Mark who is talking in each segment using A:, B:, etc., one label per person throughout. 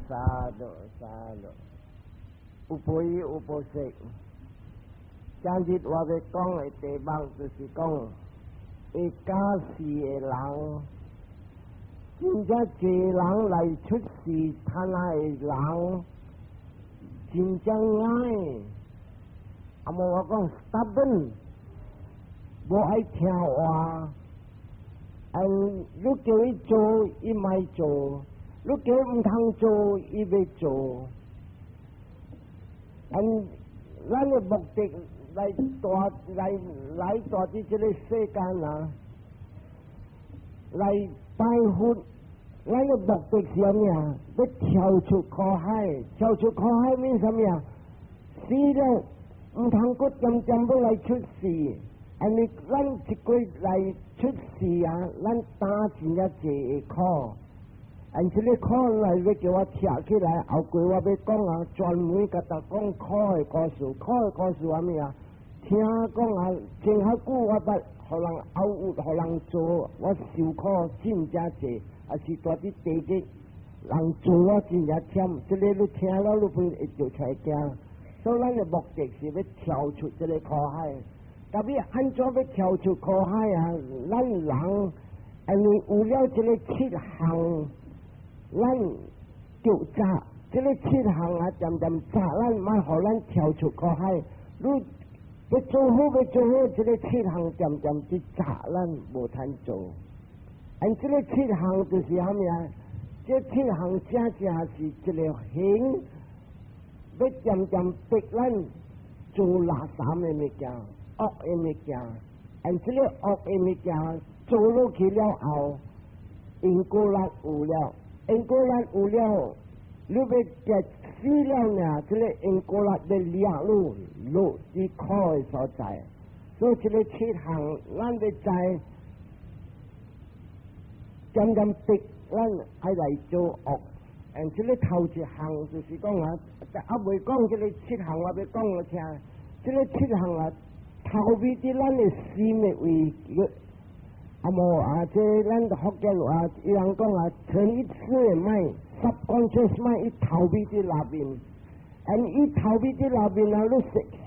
A: Sadhu sadhu，有報有報識。今日我欲講的題目就是講會假事的人，真正濟人來出世貪愛的人，真正𠊎。啊無我講 stubborn，無愛聽話。嗯，你叫伊做，伊莫做；你叫伊毋通做，伊欲做。嗯，咱的目的來蹛來來蹛佇這个世間啊，來拜佛。咱的目的是啥物啊？欲跳出苦海，跳出苦海免啥物啊？死了，毋通閣漸漸欲來出世。因為咱一過來出世啊，咱擔真正濟的苦。按這个苦來欲叫我拆起來，後過我欲講啊，專門共大家講苦的故事，苦的故事啥物啊？聽講啊，前較久我捌予人拗，予人做，我受苦真正濟，抑是蹛佇地獄，人做我真正忝。這个你聽了你本會就出來驚。所以咱的目的是欲跳出這个苦海。特別按怎欲跳出苦海啊？咱人因為有了這个七項，咱就閘這个七項啊，漸漸閘咱，莫予咱跳出苦海。你欲做好，欲做好，這个七項漸漸去閘咱無通做。按這个七項就是啥物啊？這七項正正是一个形，欲漸漸逼咱做垃圾的物件，惡的物件，按這个惡的物件做落去了後，因果力有了，因果力有了，你欲結死了呢？這个因果力欲掠你落佇苦的所在，所以這个七項，咱欲知，漸漸逼咱愛來做惡。嗯，這个頭一項就是講啊，猶未講這个七項，我欲講予聽。這个七項啊，頭尾佇咱的心的位，啊無啊，這咱福建話，伊人講啊，潛意識的 mind，subconscious mind，伊頭尾佇內面，嗯，伊頭尾佇內面啊，你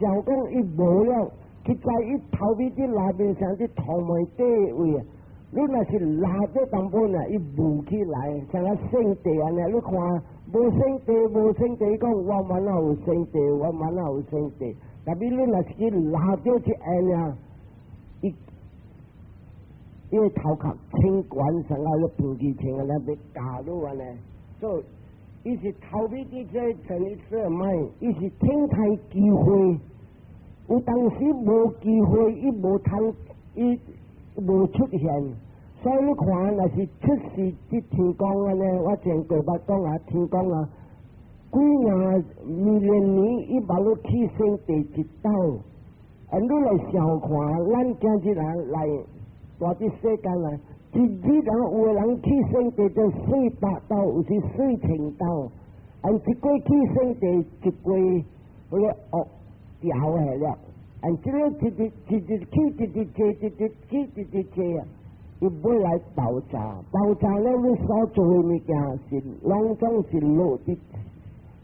A: 想講伊無了，去在伊頭尾佇內面，像佇頭毛底位啊，你若是拉這淡薄呢，伊浮起來，像啊聖地按呢，你看無聖地，無聖地，講我嘛哪有聖地，我嘛哪有聖地。特別你若是去拉著去按呢，伊伊個頭殼清懸上啊，個飛機穿按呢欲咬你按呢，所以伊是頭尾佇這潛意識的 mind，伊是等待機會，有當時無機會，伊無通，伊無出現。所以你看，若是出世佇天宮按呢，我前過捌講啊，天宮啊，幾若million年，伊捌你去生第一道。啊，你來想看，咱今日人來蹛佇世間啊，一日人有的人去生地就四百道，有時4000道。啊，一過去生地，一過彼个惡掉下了。啊，這个一日一日去，一日坐，一日去，一日坐啊。伊欲來爆炸，爆炸了，你所做的物件是攏總是落佇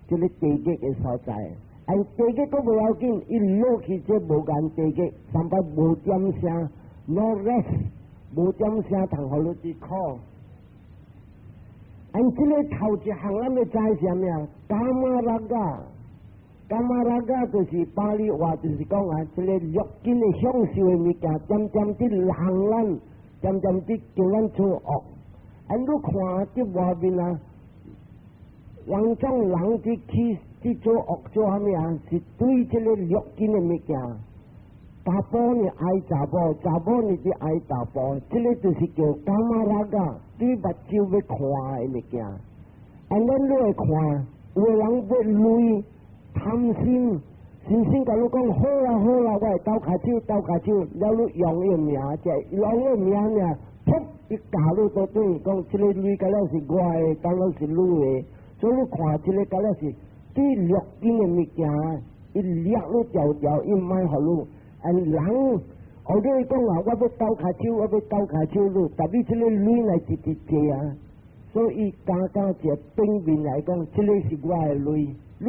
A: 這个地獄的所在。啊，地獄閣無要緊，伊落去這無間地獄，三擺無點聲，no rest，無點聲通予你佇苦。按這个頭一項，咱欲知啥物啊？Kama raga，kama raga 就是巴利話，就是講啊，這个六根的享受的物件，漸漸佇弄咱。漸漸佇叫咱做惡，啊！你看佇外面啊，人種人佇去佇做惡做啥物啊？是對這个六根的物件，查埔呢愛查某，查某呢佇愛查埔，這个就是叫 kama raga，對目睭欲看的物件。按呢你會看，有的人欲鐳貪心。先生共你講好啦好啦，我會鬥跤手鬥跤手，了你用伊个名，就用伊个名爾，噗，伊咬你倒轉，講這个鐳敢若是我的，敢若是你的，所以你看這个敢若是對六根的物件，伊掠你條條，伊莫予你。按人，後尾講啊，我欲鬥跤手，我欲鬥跤手你，特別這个鐳來直直坐啊，所以敢敢一個表面來講，這個是我的鐳，你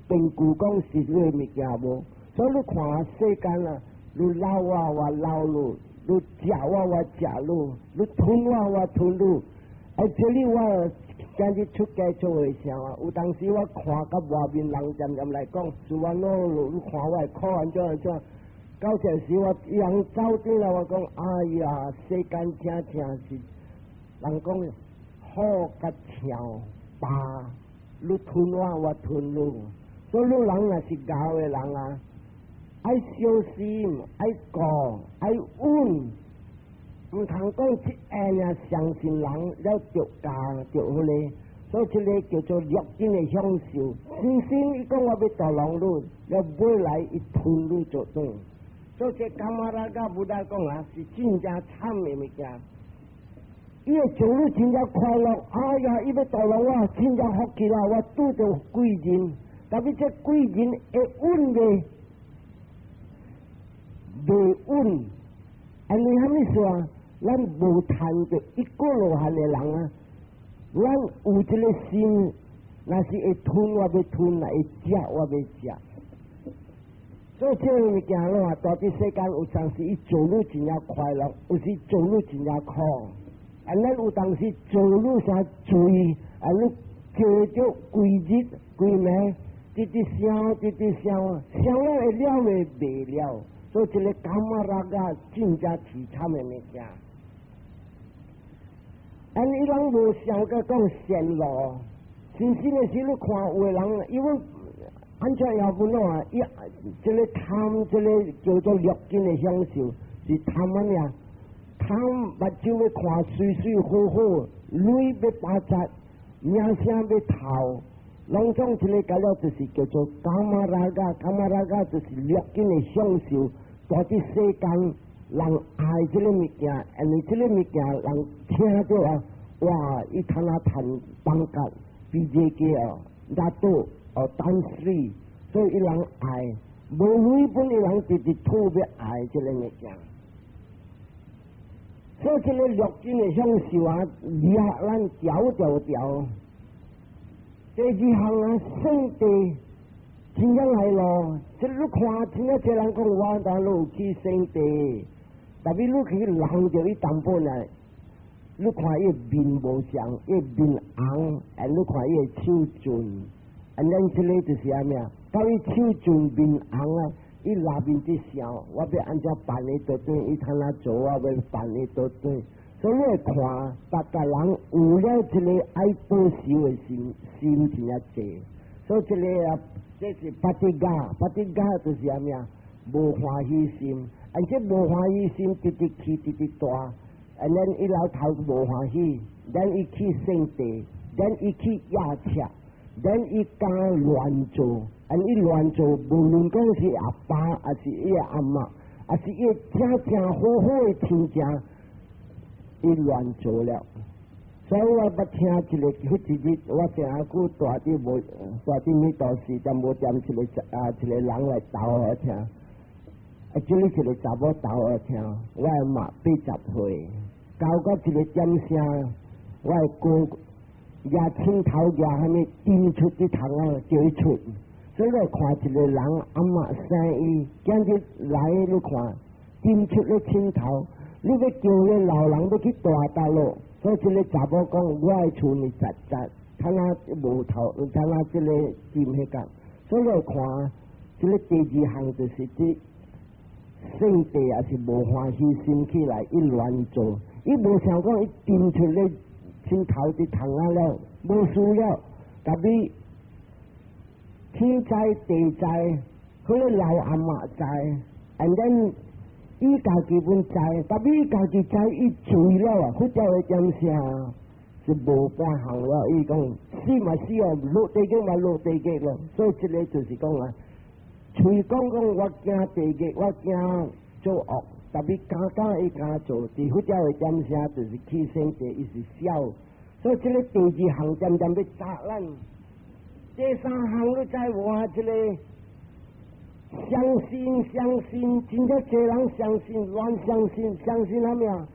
A: 憑據講是你的物件無？所以你看世間啊，你鬧我，我鬧你；你食我，我食你；你吞我，我吞你。啊，這裡我今日出街做的時候啊，有當時我看佮外面人漸漸來講，是我攞你看我的苦按怎按怎。到這時我人走轉來，我講哎呀，世間真正是人講好佮笑吧，你吞我，我吞你。所以你人若是𠢕的人啊，愛小心，愛顧，愛穩，毋通講一下爾相信人了著教著彼個，所以這個叫做六根的享受。先生伊講我欲屠龍你，了尾來伊吞你做轉。所以這 kama raga Buddha 講啊，是真正慘的物件。伊會做你真正快樂，哎呀，伊欲屠龍我，真正福氣啦，我拄著貴人，但是這貴人會穩袂？袂穩，因為啥物事啊？咱無趁著一個羅漢的人啊，咱有這個心，若是會吞我欲吞，若會食我欲食。所以這個物件咯，蹛佇世間有當時伊做你真正快樂，有時做你真正苦。啊，咱有當時做你啥罪，啊，你過著規日規暝，直直想，直直想，想了會了袂？袂了。所以這個 kama raga 真正淒慘的物件。啊，伊人無想過講善路，真實的時你看有的人，因為按怎也不啷啊？伊這個貪，這個叫做六根的享受，是貪乜呀？貪目睭欲看媠媠好好，鐳欲發達，名聲欲頭，攏總這個甲了就是叫做 kama raga，kama raga 就是六根的享受。蹛佇世間人愛這個物件，因為這個物件人聽著啊，哇！伊通啊趁 pangkat，比這個哦，拿督哦，丹斯，所以伊人愛，無鐳本伊人直直討欲愛這個物件。所以這個六根的享受啊，掠咱條條條。第二項啊，勝地真正來咯，這你看，真正這人講我當路去勝地，特別你去人著伊淡薄呢，你看伊面無像，伊面紅，啊，你看伊的手顫，啊，咱這個就是啥物啊？到伊手顫面紅啊，伊內面佇想，我欲按怎辦伊倒轉，伊通怎做，我欲辦伊倒轉。所以你會看，逐個人有了這個愛報仇的心，心真正濟。所以這個啊，這是 patigha，patigha 就是啥物啊？無歡喜心，而且無歡喜心直直起，直直大。啊，咱伊老頭無歡喜，咱伊去勝地，咱伊去壓車，咱伊敢亂做，啊，伊亂做，無論講是阿爸，還是伊阿嬤，還是伊正正好好的親情，伊亂做了。所以我捌聽一個，彼一日我成下久蹛佇無蹛佇米道士，但無踮一個啊一個人來逗我聽。啊，這裡一個查某逗我聽，我阿嬤80歲，交到一個點聲，我的哥舉槍頭舉啥物，頂出佇窗仔叫伊出。所以我看一個人阿嬤生伊，今日來你看，頂出咧槍頭，你欲叫咧老人欲去大大咯。所以這個查某講，我的厝呢實實，他那無頭，他那這個尖彼個。所以我看，這個第二項就是這勝地也是無歡喜心起來，伊亂做，伊無想講伊頂出咧槍頭佇窗仔了，無事了，特別天知地知，彼個老阿嬤知，and then 伊家己本知，特別伊家己知，伊醉了啊，佛教的點聲是無半項了。伊講死嘛死哦，落地獄嘛落地獄咯。所以這個就是講啊，喙講講我驚地獄，我驚做惡，特別敢敢伊敢做，佇佛教的點聲就是去勝地，伊是痟。所以這個第二項漸漸欲責咱，第三項你知無啊？這個相信相信，真正濟人相信，亂相信，相信啥物啊？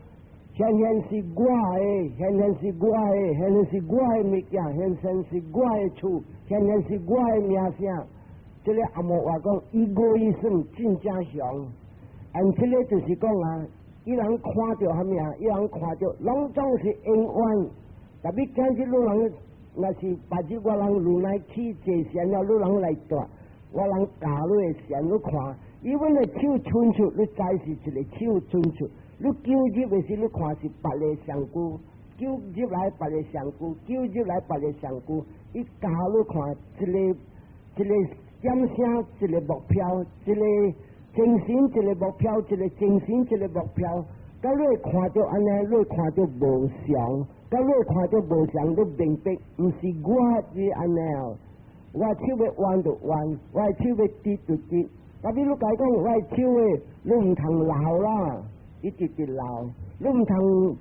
A: 現現是我的，現現是我的，現現是我的物件，現現是我的厝，現現是我的名聲。這個阿摩話講，伊個意思真正強。按這個就是講啊，伊人看著啥物啊？伊人看著攏總是永遠。特別今日汝人，若是別日我人如來去坐禪了，汝人來帶，我人教你的禪，你看，伊阮的手伸出，你知是一個手伸出。你救入的時，你看是別个相顧，救入來別个相顧，救入來別个相顧。伊教你看一個一個點聲，一個目標，一個精神，一個目標，一個精神，一個目標。到你會看著按呢，你會看著無常，到你會看著無常，你明白，毋是我是按呢哦。我手欲彎就彎，我手欲直就直。特別你家講我手的，你毋通老啦，一直直老，你毋通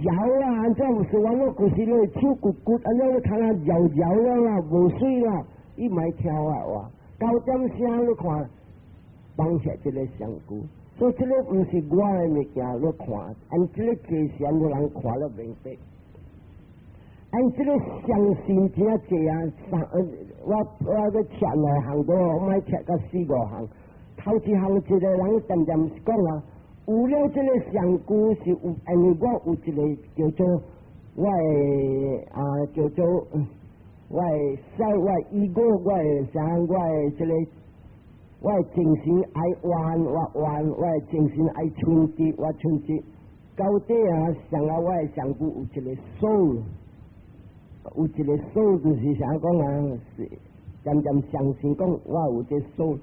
A: 搖啦，按怎有時我我舊時你手骨骨，按怎你看啊搖搖了啦，無水啦，伊莫聽我話。九點聲你看，放下這個相顧。所以這個毋是我的物件，你看，按這個坐禪，有人看了明白。按這個相信真濟啊，三我我閣拆兩項多，我莫拆到四五項。頭一項一個人漸漸是講啊，有了這個相顧是有，因為我有一個叫做我的啊，叫做我的細我的 ego，我的啥，我的這個。我的精神愛彎，我彎；我的精神愛純直，我純直。到底啊，上啊，我的上顧有一個 soul，有一個 soul 就是啥講啊？是漸漸相信講我有這 soul。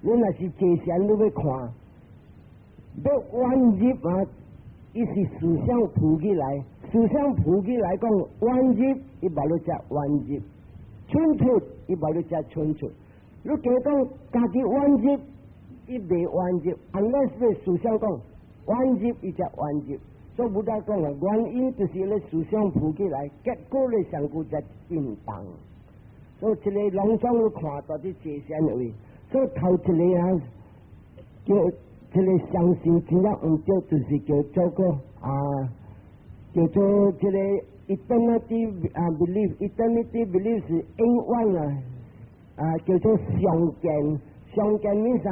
A: 你若是坐禪，你欲看，欲彎入啊，伊是思想浮起來，思想浮起來講彎入，伊無你才彎入；伸出，伊無你才伸出。你加講家己彎入，伊袂彎入，unless 你思想講彎入，伊才彎入。所以佛講啊，原因就是咧思想浮起來，結果咧上顧才震動。所以這個攏總你看到佇坐禪位，所以頭一個啊，叫這個相信真正毋對，就是叫做個啊，叫做這個 eternity 啊 belief，eternity belief 是永遠啊。啊，叫做常見，常見意啥？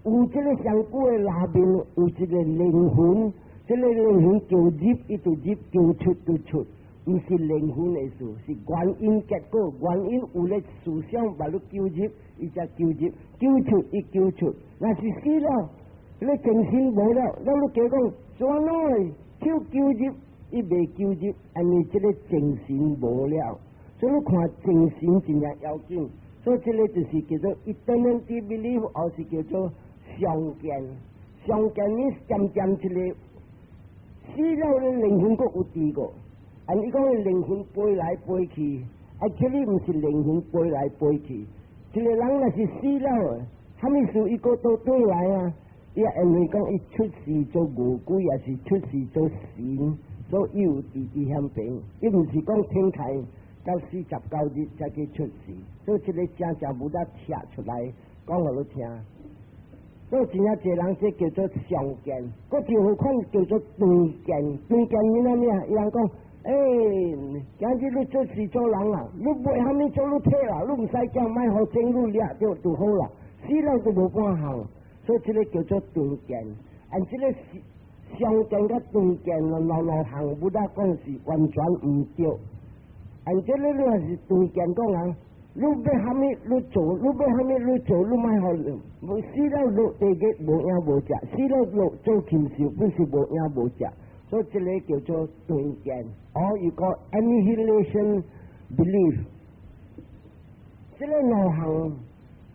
A: 有這個上古的內面有一個靈魂，這個靈魂叫入，伊就入；叫出就出，毋是靈魂的事，是原因結果。原因有咧思想把你救入，伊才救入；救出，伊救出。若是死了，你精神無了，那你加講怎樣手救入，伊袂救入，因為這個精神無了。所以你看精神真正要緊，所以這個就是叫做 eternity belief，或是叫做常見。常見你漸漸一個死了的靈魂閣有佇個，按伊講靈魂飛來飛去，啊，其實毋是靈魂飛來飛去，一個人若是死了，啥物事伊閣倒轉來啊？伊因為講伊出世做餓鬼，抑是出世做神，所以伊有佇佇遐邊，伊毋是講天開到49日才去出世，所以這個正正無得拆出來講予你聽。所以真正濟人這叫做常見，閣就有款叫做斷見。斷見你啥物啊？伊人講，欸，今日你做事做人啊，你袂蝦米做你體啦，你毋使驚，莫予情侶掠著就好啦，死了都無半項。所以這個叫做斷見。按這個常見佮斷見兩兩項，無得講是完全毋對。按這個你若是斷見講啊，你欲蝦米你做，你欲蝦米你做，你莫予死了落地獄無影無跡，死了落做禽獸，不是無影無跡。所以這個叫做斷見，哦，一個 annihilation belief。這個兩項，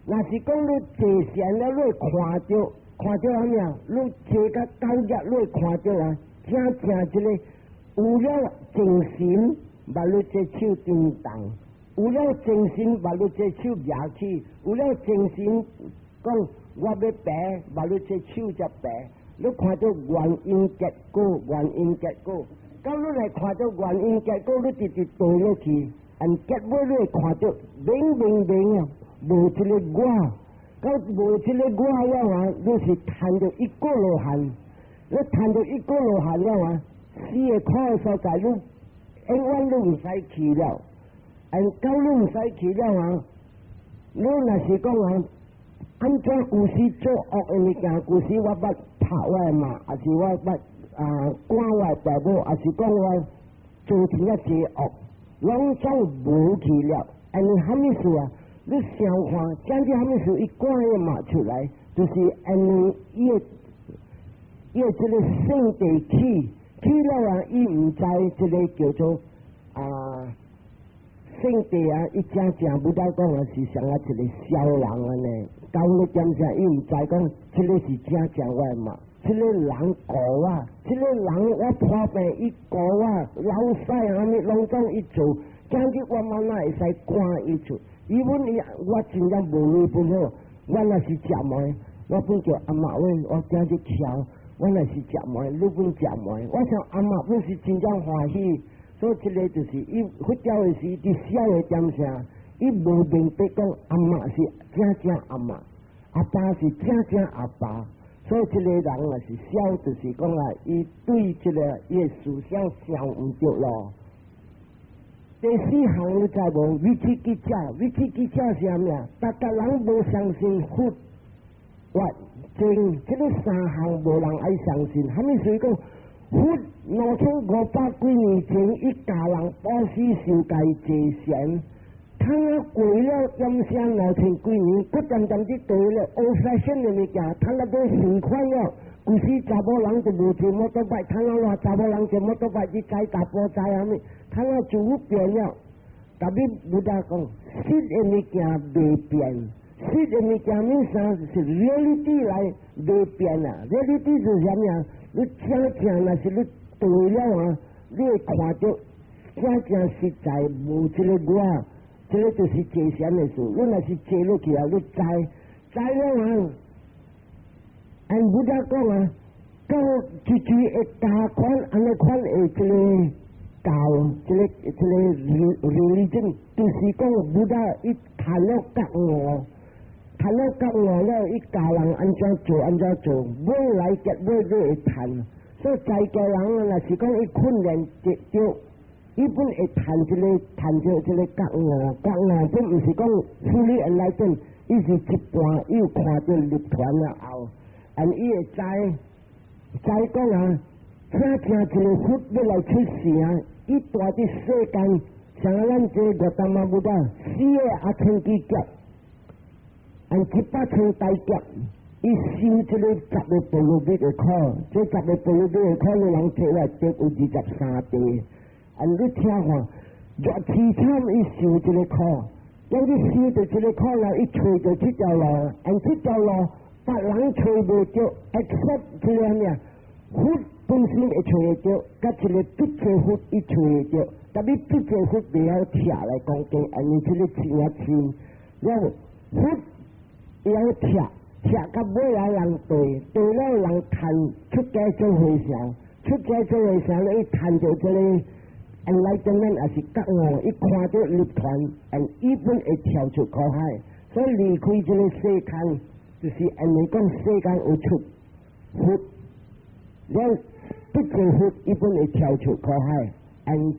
A: 若是講你坐禪了，你會看著，看著啥物啊？你坐甲九日，你會看著啊，正正這個有了精神，把你這手震動；有了精神，把你這手舉起；有了精神，講我欲爬，把你這手才爬。你看著原因結果，原因結果，到你來看著原因結果，你直直倒落去，按結尾你會看著明明明啊，無這個我，到無這個我了啊，你是趁著一個羅漢。你趁著一果羅漢了啊，死的苦所在，你永遠你毋使去了。and 到你毋使去了啊！你若是講啊，按怎舊時做惡的物件，舊時我捌拍我的媽，抑是我捌啊趕我的爸母，抑是講我做真正濟惡，攏總無去了。因為啥物事啊？你想看，講這啥物事？伊趕的媽出來，就是因為伊的這个聖地起起了啊，伊毋知這个叫做啊聖地啊，伊正正 Buddha 講啊是像啊一个痟人按呢，到咧點啥，伊毋知講這个是正正我的媽，這个人顧我，這个人我破病伊顧我，老屎啥物攏總伊做，今日我媽哪會使趕伊出？伊阮伊我真正無錢本好，我若是食糜，我本叫阿媽喂，我今日跳，我若是食糜，你本食糜，我想阿媽本是真正歡喜，所以這个就是伊佛教的時，佇小的點啥，伊無明白講阿媽是正正阿媽，阿爸是正正阿爸，所以這个人若是痟，就是講啊，伊對這个伊的思想想毋著咯。第四項你知無？vicikiccha，vicikiccha 是啥物啊？逐逐人無相信佛、法、僧，這个三項無人愛相信。啥物事講？佛2500幾年前，伊教人布施受戒坐禪，通啊過了點聲2000幾年，閣漸漸佇對了 old fashion 的物件，通啊欲新款了。舊時查某人就無坐摩托擺，通啊話查某人坐摩托擺去載查埔載啥物，通啊就有變了。Tapi Buddha 講，實的物件袂變，實的物件物啥是 reality 來袂變啊？reality 是啥物啊？你正正若是你對了啊，你會看著正正實在無這个我，這个就是坐禪的事。你若是坐落去啊，你知知了啊？按 Buddha 講啊，到一句會加款，按呢款的這个教，這个 religion，就是講 Buddha 伊談了覺悟，談了覺悟了，伊教人按怎做，按怎做，尾來結尾你會談。所以在家人若是講伊訓練得著，伊本會談這个，談著這个覺悟，覺悟本毋是講 fully enlightened，伊是一半，伊有看著涅槃了後。and 伊會知，知講啊，正正一个佛欲來出世啊，伊蹛佇世間，像咱這個 Gautama Buddha，四个阿僧祇劫，and 100千大劫，伊修這个十个波羅蜜的苦，這十个波羅蜜的苦，你人提來得有23地，and 你聽看，熱淒慘，伊受這个苦，當你受著這个苦了，伊揣著這條路，and 這條路。別人揣無著，except 這個啥物啊？佛本身會揣會著，佮一个必濟佛伊揣會著，tapi 必濟佛袂曉拆來講經，因為這个真正深。了佛伊曉拆，拆到尾來人對，對了人趁出家做和尚，出家做和尚咧，伊趁著這个 enlightenment 也是覺悟，伊看著涅槃，and 伊本會跳出苦海，所以離開這个世間。就是因為講世間有出佛，了不做佛，伊本會跳出苦海，and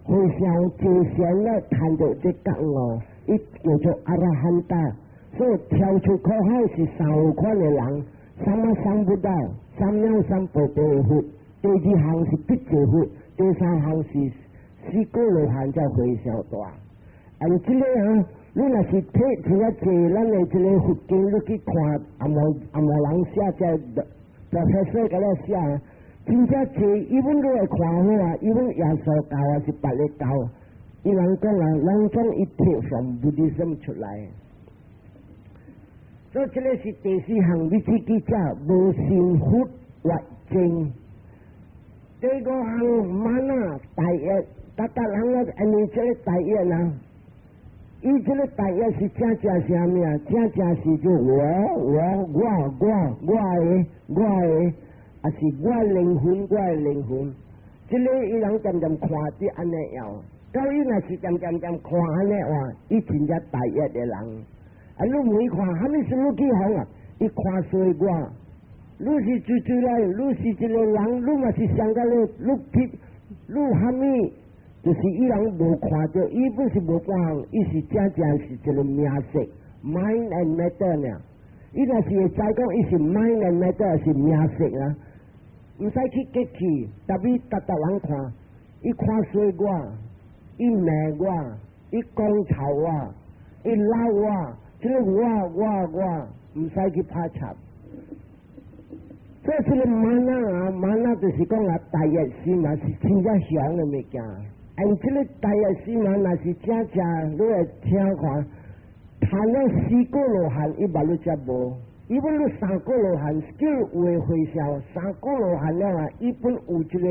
A: 和尚坐禪了，趁著這覺悟，伊叫做阿羅漢達。所以跳出苦海是三款的人，三三不到，三藐三菩提的佛。第二項是必做佛，第三項是四果羅漢才和尚大。and 這个啊，你若是睇這個濟咱的這个佛經，你去看紅毛紅毛人寫這 professor 共你寫，真正濟，伊阮都會看好啊，伊阮耶穌教還是別个教，伊人講啊，攏總伊提從 Buddhism 出來。所以這个是第四項，vicikiccha無信佛法僧。第五項 mana 大業，逐逐人咧，因為這个大業啊。伊這个大業是正正啥物啊？正正是就我我我我我的我的，抑是我靈魂我的靈魂。這个伊人漸漸看佇按呢樣，到伊若是漸漸漸看按呢話，伊真正大業的人。啊，你毋會看，啥物事你去予啊？伊看衰我，你是出出來，你是一個人，你嘛是上個咧，你翕，你蝦米？就是伊人無看著，伊不是無半項，伊是正正是一個名色，mind and matter 呢。伊若是會知講，伊是 mind and matter 是名色啊，毋使去激氣，特別逐逐人看，伊看衰我，伊罵我，伊講臭我，伊鬧我，這個我我我，毋使去拍插。這是個瑪那啊，瑪那就是講啊，大業心啊是真正強的物件。按這個大業心啊，若是正正，你會聽看，談了四果羅漢，伊捌你才無。伊本你三果羅漢，叫有的回向，三果羅漢了啊，伊本有這個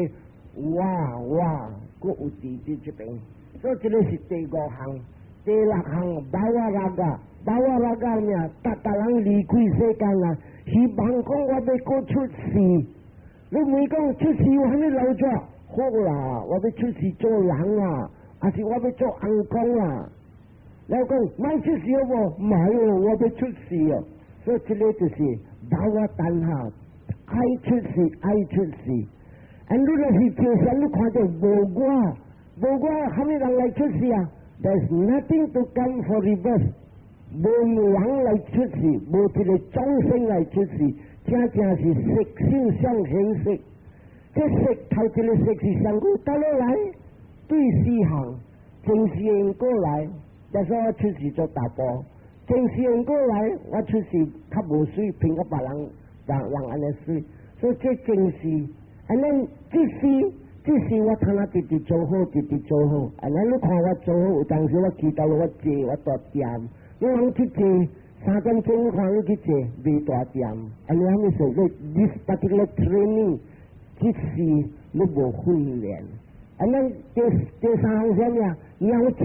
A: 我我，閣有佇佇這邊。所以這個是第五項，第六項，bhava raga，bhava raga 咩？逐逐人離開世間啊，希望講我欲閣出世。你問講出世有啥物留住？好啦，我欲出世做人啊，還是我欲做尪公啊？你講莫出世好無？毋係哦，我欲出世哦。所以這個就是 bhava tanha，愛出世，愛出世。啊，你若是做啥？你看著無我，無我，啥物人來出世啊？There's nothing to come for rebirth，無人來出世，無一個眾生來出世，正正是色受想行識。這色頭一個色是上古倒落來，對四項，前世因果來，假使我出世做查埔，前世因果來，我出世較無媠，比較別人人人按呢媠，所以這前世，按呢這世這世我通啊直直做好，直直做好，按呢你看我做好，有當時我祈禱我坐我大掂，你人去坐3點鐘，你看你去坐袂大掂，按呢啥物事？你 this particular training。這世你無訓練，啊！咱第三項啥物啊？鳥食，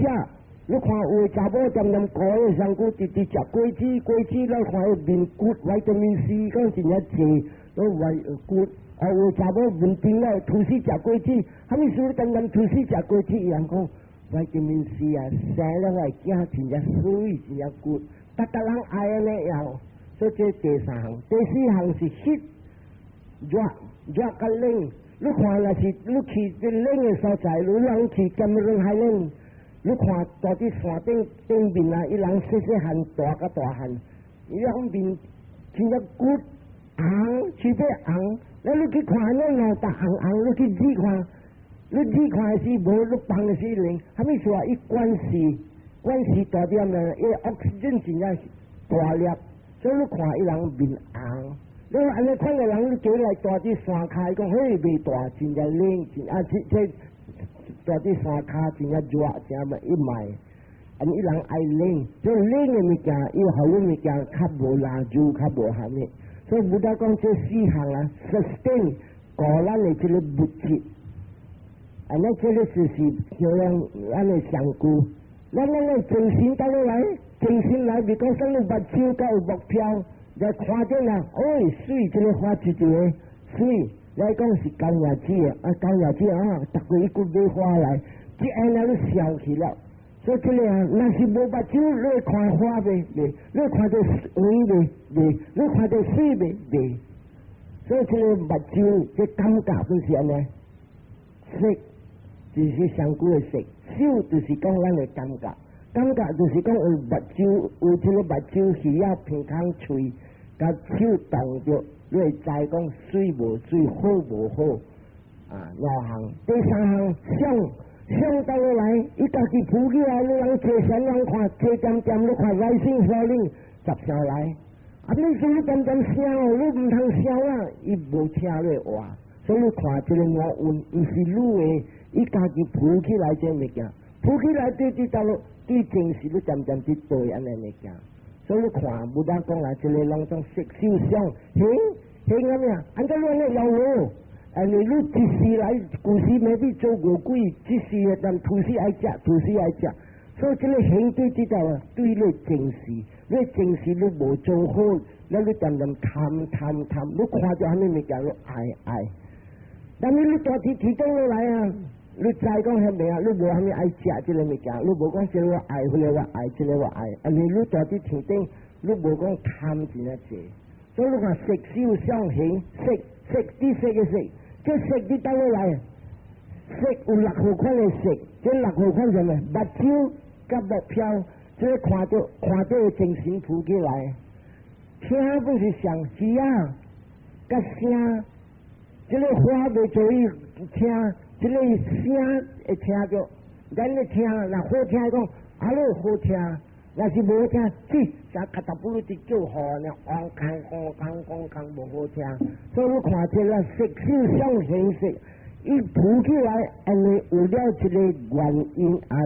A: 你看有的查某恬恬顧的身軀，直直食果子，果子你看伊面骨維他命 C 講真正濟，攏維骨。啊，有的查某面頂了，吐司食果子，啥物事你恬恬吐司食果子，伊人講維他命 C 啊，生了我的囝真正媠，真正骨，逐逐人愛按呢樣。所以這第三項，第四項是翕熱。熱較冷，你看若是你去這冷的所在，你人去 Cameron Highland，你看住佇山頂頂面啊，伊人細細漢大甲大漢，伊人面真正骨紅，舌尾紅，那你去看那兩逐紅紅，你去試看，你試看的是無，你放的是冷，啥物事啊？伊關係關係大點呢？伊 oxygen 真正大粒，所以你看伊人面紅。你按呢款的人，你過來蹛佇山跤，伊講嘿袂大，真正冷，真啊這這蹛佇山跤真正熱，真嘛一賣。啊，伊人愛冷，這冷的物件，伊予你物件較無難做，較無蝦米。所以佛陀講這四項啊，sustain 顧咱的這個物質。啊，那這個就是叫樣咱的上古，咱的精神倒落來，精神來，比講說你目睭佮有目標。來看見啊，哦，媠，這個花一個媠，來講是高雅子的，啊，高雅子啊，逐個一骨買花來，這按呢你笑去了。所以這個啊，若是無目睭，你會看花袂？袂，你會看著雲袂？袂，你看著水袂？袂。所以這個目睭，這感覺不是按呢？色就是上古的色，受就是講咱的感覺，感覺就是講有目睭，有這個目睭耳仔鼻孔喙。共手動著，你會知講媠無媠，好無好啊？兩項，第三項想想倒落來，伊家己浮起來，你人坐禪人看，坐恬恬，你看 rising falling 十聲來。啊，你說你恬恬想哦，你毋通想啊，伊無聽你話，所以你看這個五蘊，毋是你的，伊家己浮起來這物件，浮起來對對倒落，對前世你漸漸佇對按呢物件。所以你看，無當講來，這個攏總色受想行行啊咩啊？按怎亂咧搖路？啊，你你一世來，舊時沒必做餓鬼，這世但吐司愛食，吐司愛食。所以這個行對這條啊，對你前世，你前世你無做好，那你漸漸貪貪貪，你看著啥物物件，你愛愛。但是你蹛佇天頂落來啊，你知講遐物啊？你無啥物愛食這個物件，你無講這個我愛，彼個我愛，這個我愛。啊，你蹛佇天頂，你無講貪真正濟。所以你看色受想行識，色佇色的色，這色佇佗位來？色有六號款的色，這六號款啥物？目睭佮目飄，這看著看著的精神浮起來。聽不是上耳啊，佮聲，這個話袂注意聽，這個聲會聽著，咱咧聽，若好聽講，啊你好聽，若是無好聽，去，像卡達布魯佇叫號呢，嗡空嗡空嗡空無好聽。所以你看這個色受想行識，伊浮起來，因為有了這個原因啊，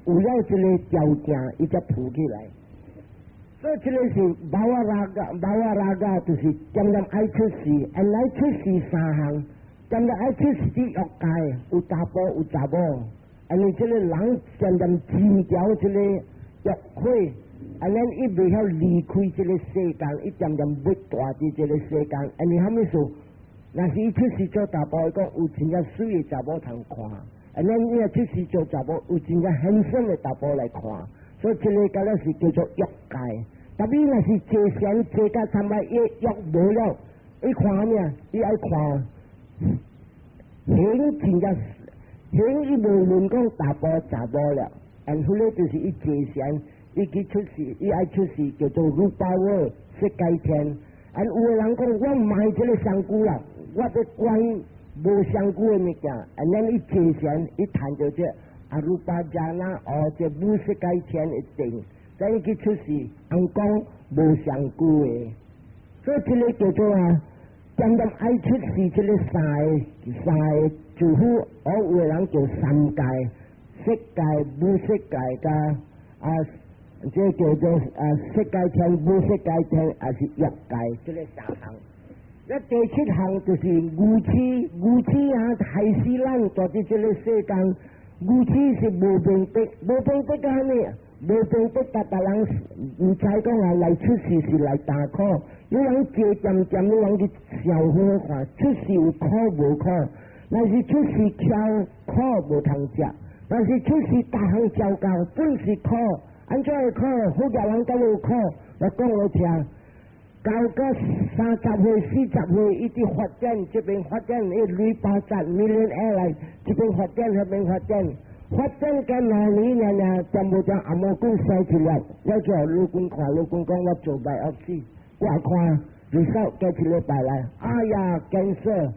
A: 有了這個條件，伊才浮起來。所以這個是 bhava raga，bhava raga 就是漸漸愛出世，原來出世三項，漸漸愛出世佇欲界，有查埔有查某，因為這個人漸漸真著這個欲火，按呢伊袂曉離開這個世間，伊漸漸欲蹛佇這個世間，因為啥物事？若是伊出世做查埔，伊講有真正媠的查某通看，按呢伊若出世做查某，有真正很的查埔來看，所以這個敢若是叫做欲界。特別若是坐禪坐甲差不伊欲無了，伊看啥物啊？伊愛看形真正形，伊無論講查埔查某了，然後咧就是伊坐禪，伊去出世，伊愛出世叫做 rupa world 色界天。啊，有的人講我毋愛這個身軀啦，我欲觀無身軀的物件，按呢伊坐禪，伊趁著這 arupa jhana 哦，這無色界天的定。再去出世，人講無身軀的，所以這個叫做啊，漸漸愛出世這個三個三個住戶，哦，有的人叫三界，色界、無色界佮啊，這叫做啊色界天、無色界天，抑是欲界，這個三項。那第七項就是愚痴，愚痴啊，害死咱蹛佇這個世間。愚痴是無明白，無明白啥物？無明白，逐逐人毋知講啊，來出世是來擔苦。你人坐漸漸，你人去想好看，出世有苦無苦？若是出世澆苦無通食，若是出世逐項照教，本是苦。按怎會苦？好額人敢有苦？我講予聽。到個30歲、40歲，伊佇發展，這邊發展，伊鐳八十 millionaire 來，這邊發展，彼邊發展，發展個2年爾爾，全部將紅毛棍生一粒，我叫老公看，老公講我做 biopsy，我看，result 過一禮拜來，哎呀，cancer，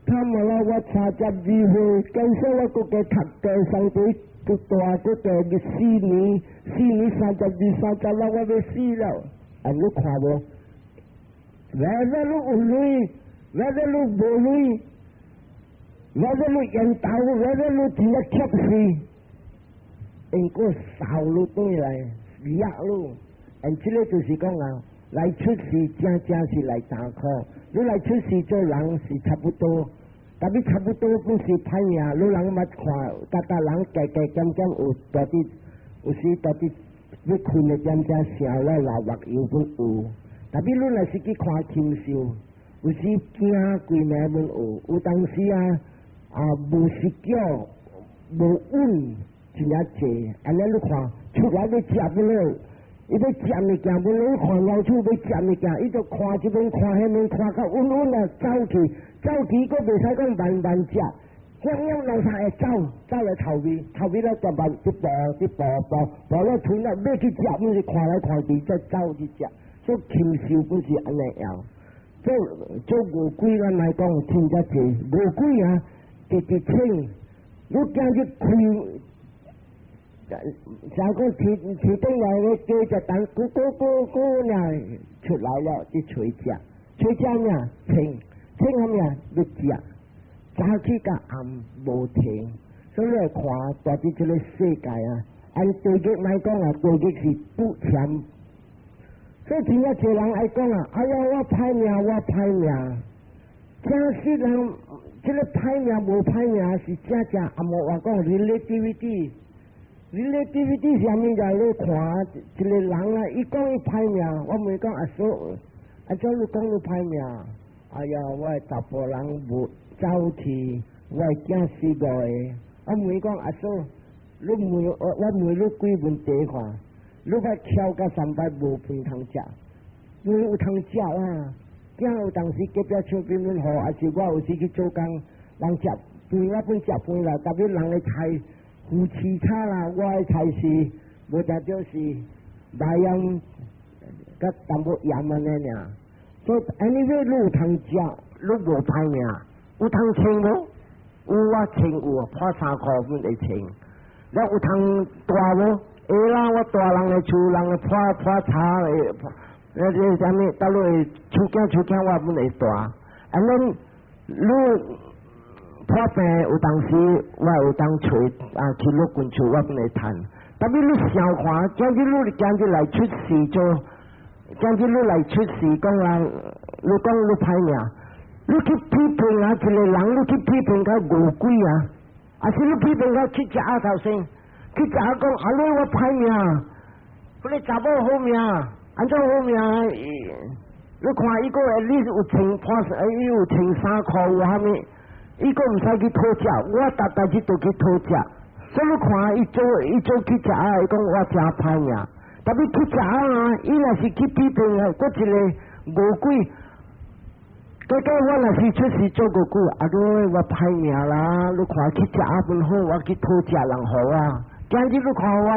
A: 他媽啦，我32歲，cancer 我閣加讀加上對，閣大閣大個四年，四年32、36，我欲死了，啊，你看無？whether 你有鐳，whether 你無鐳，whether 你緣投，whether 你真正怯死，因果掃你轉來，壓你，and 這個就是講啊，來出世正正是來擔苦，你來出世做人是差不多，特別差不多不是歹命，你人捌看，逐逐人加加減減有蹛佇，有時蹛佇欲睏的點點潲了流目油攏有。特別你若是去看禽獸，有時驚規暝攏有，有當時啊啊無時叫無穩真正濟，按呢你看出來欲食不落，伊欲食物件無你看老鼠欲食物件，伊就看這邊看彼邊看較穩穩啊走去，走去閣袂使講慢慢食，反正兩三會走，走來頭尾，頭尾了慢慢一步一步步步了吞了，欲去食，毋是看來看去再走去食。做禽獸本是按呢樣，做做餓鬼咱來講真正濟，餓鬼啊，直直請，你今日開，像講天天頂來咧雞隻蛋，咕咕咕咕爾出來了，去揣食，揣食咩？清清啥物啊？欲食，早起到暗無停，所以來看蹛佇這個世界啊，按地獄來講啊，地獄是不澀。所以真正濟人愛講啊，哎呀，我歹命，我歹命。真實人，這個歹命無歹命是正正紅毛話講 relativity。relativity 是啥物件？你看一個人啊，伊講伊歹命，我問講阿嫂，按怎你講你歹命？哎呀，我的查埔人無走去，我的囝死五個。我問講阿嫂，你問我，我問你幾問題看？你捌翹甲三擺無飯通食，飯有通食啦。囝有當時隔壁唱變變好，還是我有時去做工，人食飯我本食飯啦，特別人的菜魚翅炒啦，我的菜是無定著是白鹽佮淡薄鹽按呢爾。所以 anyway 你有通食，你無歹命，有通穿無？有我穿有，破衫褲阮會穿。了有通蹛無？會啦，我蹛人的厝，人的破破柴的，那個啥物，倒落去厝囝我阮會蹛。按呢，你破病有當時我有當揣啊去老君厝，我阮會趁。特別你想看，今日你今日來出世做，今日你來出世講啊，你講你歹命，你去批評啊一個人，你去批評佢餓鬼啊，還是你批評佢去食鴨頭先？去食講啊你我歹命，彼個查某好命，按怎好命？你看伊個你有穿破，伊有穿衫褲有啥物？伊閣毋使去討食，我逐逐日都去討食。所以你看伊做伊做去食啊，伊講我誠歹命。特別去食啊，伊若是去批評啊，閣一個餓鬼。結果我若是出世做餓鬼，啊你我歹命啦！你看去食啊本好，我去討食人好啊。今日你看我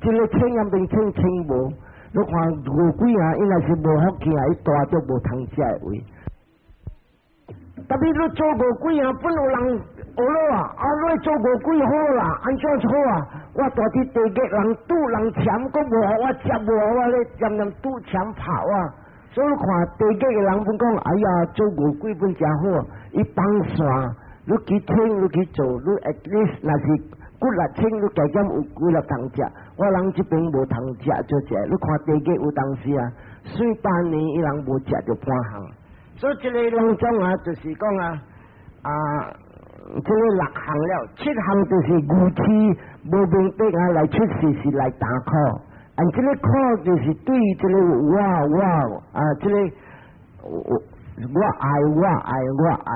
A: 這個穿也免穿穿無，你看餓鬼啊，伊若是無福氣啊，伊蹛著無通食的位。特別你做餓鬼啊，本有人學了啊，啊你做餓鬼好啦，按怎好啊？我蹛佇地獄人拄人攕，閣無予我食，無予我咧，漸漸拄攕拍我。所以你看地獄的人本講，哎呀，做餓鬼本誠好，伊放線，你去聽，你去做，你 at least 若是骨力清，你加減有幾粒通食。我人這邊無通食就食，你看地獄有當時啊，四百年伊人無食著半項。所以這个攏總啊，就是講啊，啊，這个六項了，七項就是愚痴無明白啊，來出世是來擔苦。啊，這个苦就是對這个我我啊，這个我愛我愛我愛，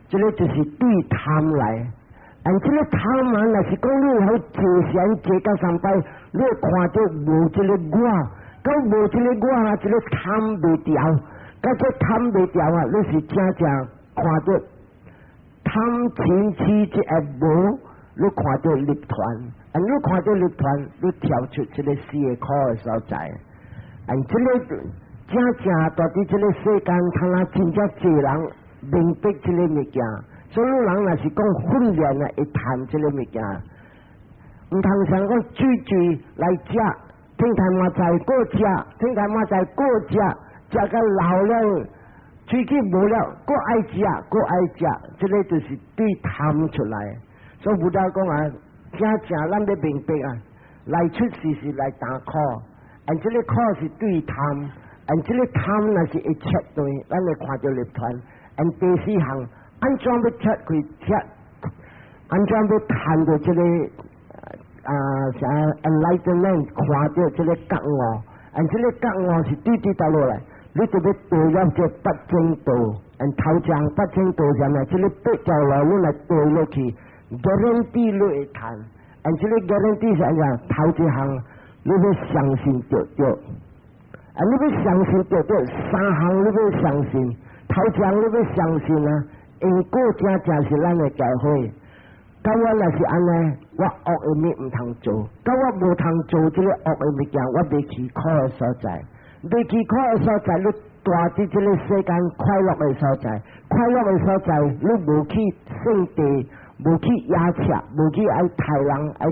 A: 這个就是對貪來。啊，這个貪啊，若是講你好坐禪坐到三擺，你會看著無這个我，到無這个我啊，這个貪袂掉。佮這貪袂掉啊！你是真正看著貪嗔痴這個無，你看著涅槃，啊！你看著涅槃，你跳出這个四个苦的所在。啊！這个真正蹛佇這个世間，看若真正濟人明白這个物件，所以人若是講訓練啊，會趁這个物件，毋通想講水水來食，聽台嘛在閣食，聽台嘛在閣食。食甲老了，喙齒無了，閣愛食，閣愛食，這个就是對貪出來。所以佛陀講啊，真正咱欲明白啊，來出世是來擔苦，啊，這个苦是對貪，啊，這个貪若是會切斷，咱會看著涅槃。啊，第四項，按怎欲切開切，按怎欲趁著這个啊啥 enlightenment，看著這个覺悟，啊，這个覺悟是對對佗落來。你就欲墮入這八正道，按頭前八正道上面，這个八條路你來墮落去，guarantee 你會趁，按這个 guarantee 是按怎？頭一項你欲相信著對，啊，你欲相信著對，三項你欲相信，頭一項你欲相信啊，因果真正是咱的機會。佮我若是按呢，我惡的物毋通做，佮我無通做這个惡的物件，我袂去苦的所在。袂去苦的所在，你蹛佇這个世間快樂的所在，快樂的所在，你無去聖地，無去野赤，無去愛刣人，愛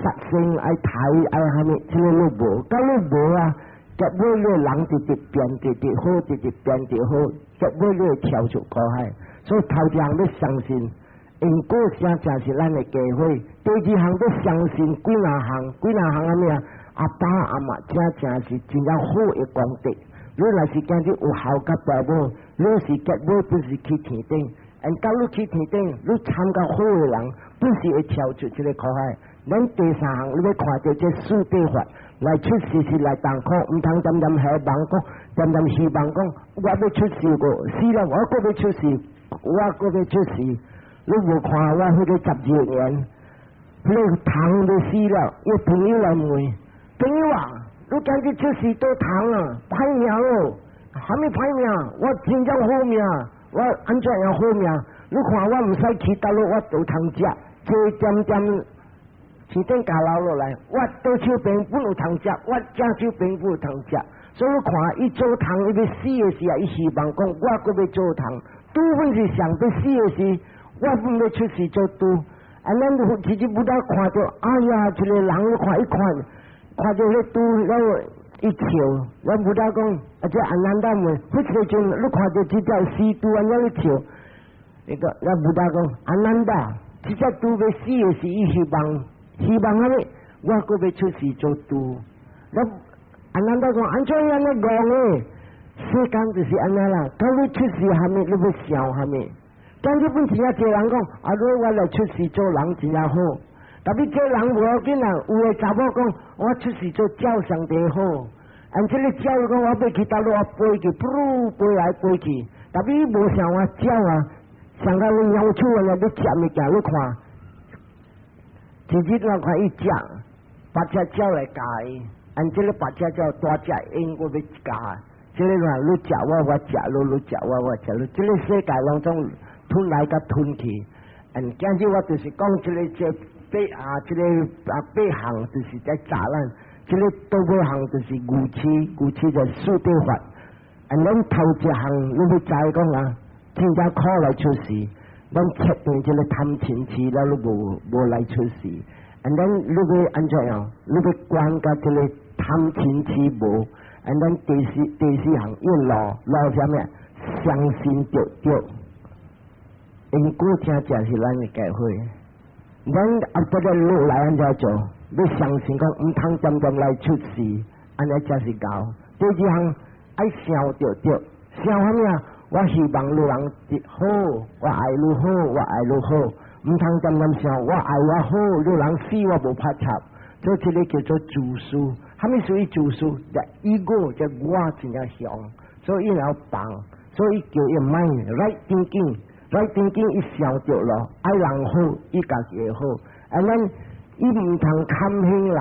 A: 殺生，愛刣愛蝦米，這个你無，佮你無啊，結尾你人直直變直直好，直直變直好，結尾你會跳出苦海。所以頭一項欲相信，因果真正是咱的機會。第二項欲相信幾若項，幾若項啥物啊？阿爸阿媽真正是真正好的功德。你若是今日有孝佮爸母，你是結尾本是去天頂，按到你去天頂，你參加好的人，本是會跳出這个苦海。咱第三項，你欲看著這四諦法來出世是來擔苦，毋通恬恬希望講，恬恬希望講，我欲出世過，死了我閣欲出世，我閣欲出世。你無看我彼个12年，彼个蟲都死了，伊朋友來問。朋友啊，你今日出世倒蟲啊，歹命哦！啥物歹命？我真正好命，我按怎樣好命？你看我毋使去佗落，我都通食，坐點點天頂架流落來，我倒手邊本有通食，我正手邊本有通食。所以你看，伊做蟲，伊欲死的時啊，伊希望講我閣欲做蟲。豬本是上欲死的時，我本欲出世做豬。啊，咱其實 Buddha 看著，哎呀，一個人你看伊看，看著彼豬，了伊笑。咱 Buddha 講，啊，這阿難陀問，彼時陣你看著這隻死豬按怎咧笑？伊個咱 Buddha 講，阿難陀，這隻豬欲死的時，伊希望，希望啥物？我閣欲出世做豬。咱阿難陀講，按怎按呢戇的？世間就是按呢啦，當你出世啥物，你欲想啥物？但日本真正濟人講，啊，如果我來出世做人真正好，特別這人無要緊啊，有的查某講，我出世做鳥上帝好，按這个鳥講我欲去佗落，我飛去，噗飛來飛去，特別無像我鳥啊，像個你鳥鼠按呢，欲食物件你看，一日我看伊食，別隻鳥來咬伊，按這个別隻鳥大隻鷹閣欲咬，這个話你食我，我食你，你食我，我食你，這个世界攏總吞來佮吞去，嗯，今日我就是講這个這八啊，這个啊八項就是在教咱，這个倒尾項就是愚癡，愚癡就四諦法。啊，咱頭一項你欲知講啊，真正苦來出世，咱切斷這个貪嗔癡，了你無無來出世。啊，咱你欲按怎樣？你欲關佮這个貪嗔癡無？啊，咱第四第四項伊路路啥物？相信著對。因果真正是咱的教誨，咱後壁個落來按怎做？欲相信講毋通漸漸來出世，按呢才是𠢕。第二項愛想著對，想啥物啊？我希望你人好，我愛你好，我愛你好，毋通漸漸想我愛我好，你人死我無拍插，所以這个叫做自私。啥物屬於自私？就 ego，就我真正強，所以伊要放，所以叫伊 mind right thinking。right thinking 伊想著咯，愛人好，伊家己會好。啊，咱伊毋通堪恨人，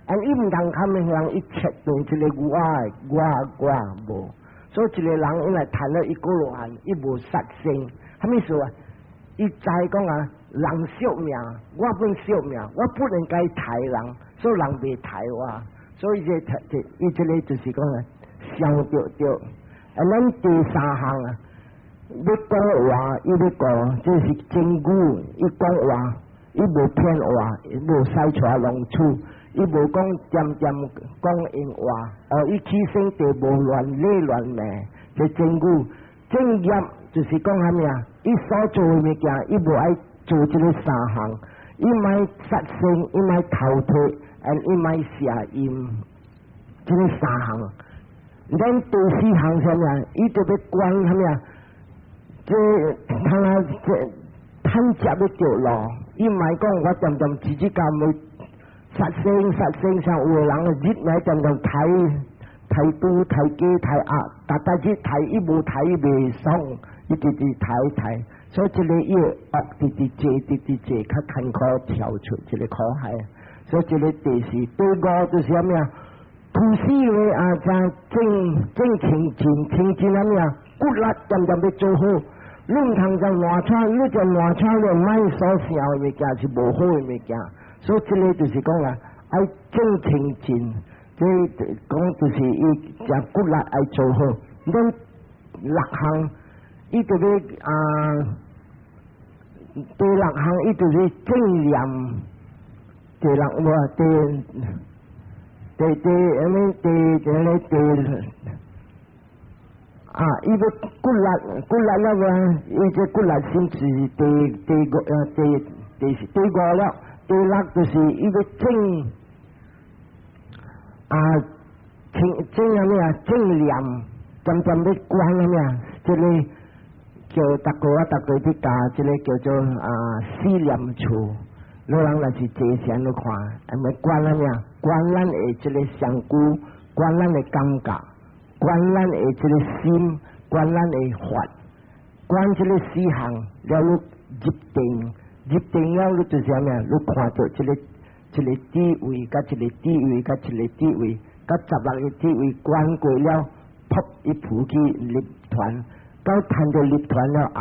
A: 啊，伊毋通堪恨人，伊切斷這个我我我無。所以一个人伊若談了一個羅漢，伊無殺生，啥物意思啊？伊知講啊，人惜命，我本惜命，我不能該刣人，所以人袂刣我。所以這這伊這个就是講啊，想著對。啊，咱第三項啊。欲講話，伊欲講，這是真語。伊講話，伊無騙話，無使帶弄取，伊無講恬恬講閒話。哦，伊起生地無亂理亂罵，這真語。正業就是講啥物啊？伊所做的物件，伊無愛做這个三項，伊莫殺生，伊莫偷竊，and 伊莫邪淫，這个三項。咱第四項啥物啊？伊就欲觀啥物啊？這通啊，這貪食欲著路，伊毋係講我恬恬自己甘會殺生殺生，像有的人日來恬恬刣刣豬刣雞刣鴨，逐逐日刣伊無刣伊袂爽，伊直直刣刣，所以這个伊惡直直坐直直坐，較艱苦跳出這个苦海。所以這个第四第五就是啥物啊？菩薩的啊，正正清淨清淨啥物啊？骨力恬恬欲做好。你毋通就亂穿，你就亂穿，你莫所想的物件是無好的物件，所以這个就是講啊，愛正清淨，這講就是伊誠骨力愛做好。咱六項，伊就欲啊，第六項伊就是正念，第六無第第第啥物第第個第。啊！伊欲骨力骨力了無？伊這骨力心是第第五啊，第第第五了。第六就是伊欲正啊，正正啥物啊？正念，漸漸欲觀啥物啊？這個叫逐個啊，逐個去教，這个叫做啊四念處。老人若是坐禪去看，啊欲觀啥物啊？觀咱的這个身軀，觀咱的感覺。觀咱的這个心，觀咱的法，觀這个四項，了你入定，入定了你就是啥物啊？你看著這个一个智慧，佮一个智慧，佮一个智慧，佮16個智慧觀過了，噗伊浮去涅槃，到趁著涅槃了後，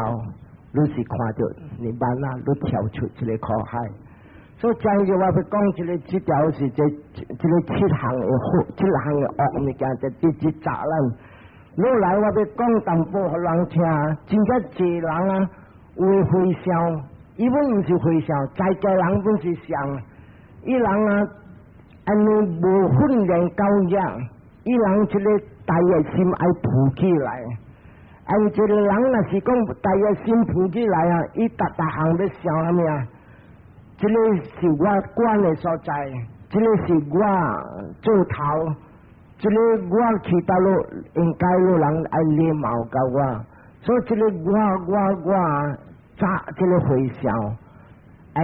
A: 你是看著涅槃啊，你跳出這个苦海。所以今日我欲講這个這條是這個七項的好，七項的惡物件，就直接責咱。落來我欲講淡薄予人聽，真正濟人啊，有的和尚，伊本毋是和尚，在家人本是上，伊人啊，按呢無訓練教養，伊人這个大愛心愛浮起來。按一個人若是講大愛心浮起來啊，伊逐逐項欲想啥物啊？這个是我管的所在，這个是我做頭，這个我去佗落應該有人愛禮貌共我，所以這个我我我紮這个和尚，嗯，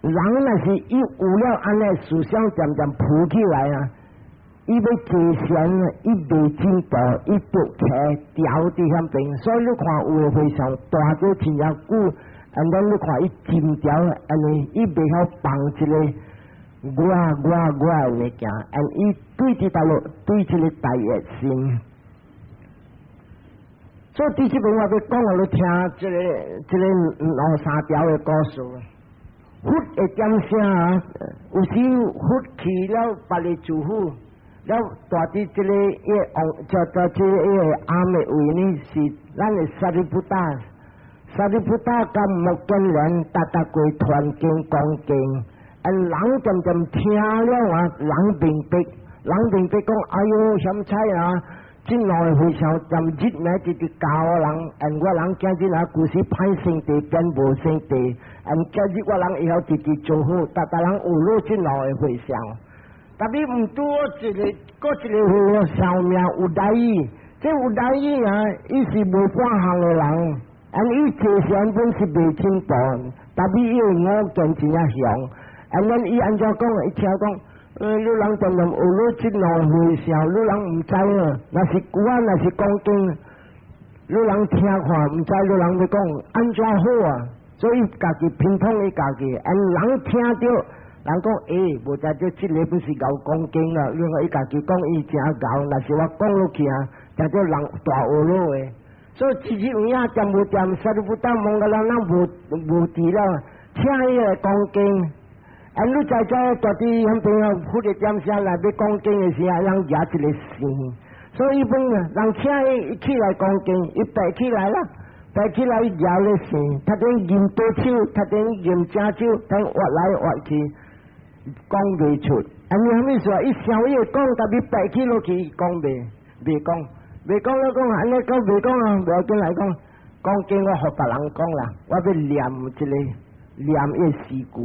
A: 人若是伊有了按呢思想漸漸浮起來啊，伊欲坐禪，伊袂進步，伊就徛牢佇遐邊，所以你看有的和尚大做真正久。And then 你看伊真牢，按呢伊袂曉放這个我我我的物件，and 伊對佇佗落對這个大愛心。所以佇這邊我欲講予你聽，這个兩三條的故事。佛會點聲啊？有時佛去了別个住府，了蹛佇這个伊個王，叫做這個伊個暗的位呢，是咱的 Sariputta。Sariputta 佮目犍連逐逐過傳經講經，啊人漸漸聽了啊，人明白，人明白講，哎喲，險彩啊！這兩个和尚踮日暝直直教人，and 我人今日啊，舊時歹生地變無生地，and 今日我人會曉直直做好，逐逐人學落這兩个和尚。特別毋拄好一个，閣一个和尚名 Udayi，這 Udayi 啊，伊是無半項的人。And 伊坐禪本是袂進步，特別伊的我見真正強。And then 伊按怎講？伊聽講，你人漸漸學落這兩個和尚，你人毋知啊。若是我若是講經，你人聽看毋知，你人欲講按怎好啊？所以家己偏統伊家己，and 人聽著，人講欸，無知著這个本是𠢕講經啊。另外伊家己講伊誠𠢕，若是我講落去啊，聽著人大學落的。所以其實有影掂無掂，Sariputta Moggallana 無無佇了，請伊來講經。啊，你知知蹛佇彼邊啊，佛的點聲來欲講經的時候，人舉一个線。所以伊本啊，人請伊起來講經，伊爬起來啦，爬起來伊舉咧線，他等吟左手，他等吟正手，他挖來挖去，講袂出。按呢啥物事啊？伊想伊會講，特別爬起落去，講袂袂講。袂講了講，按呢講袂講啊，無要緊來講，講經我予別人講啦，我欲念這个念伊個詩句。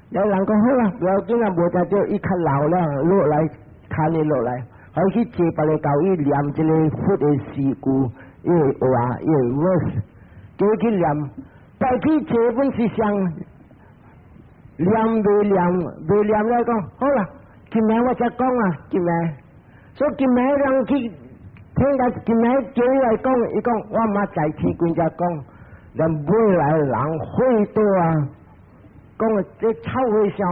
A: 了人講好啦，無要緊啊，無才叫伊較老了，落來牽伊落來，開始坐別个教伊念這个佛的詩句，伊個話，伊個 verse，叫伊去念，但去坐本是上念袂念，袂念了講好啦，今暝我才講啊，今暝，所以今暝人去。聽甲今暝叫伊來講，伊講我嘛在天君才講，連尾來人會多啊，講這臭和尚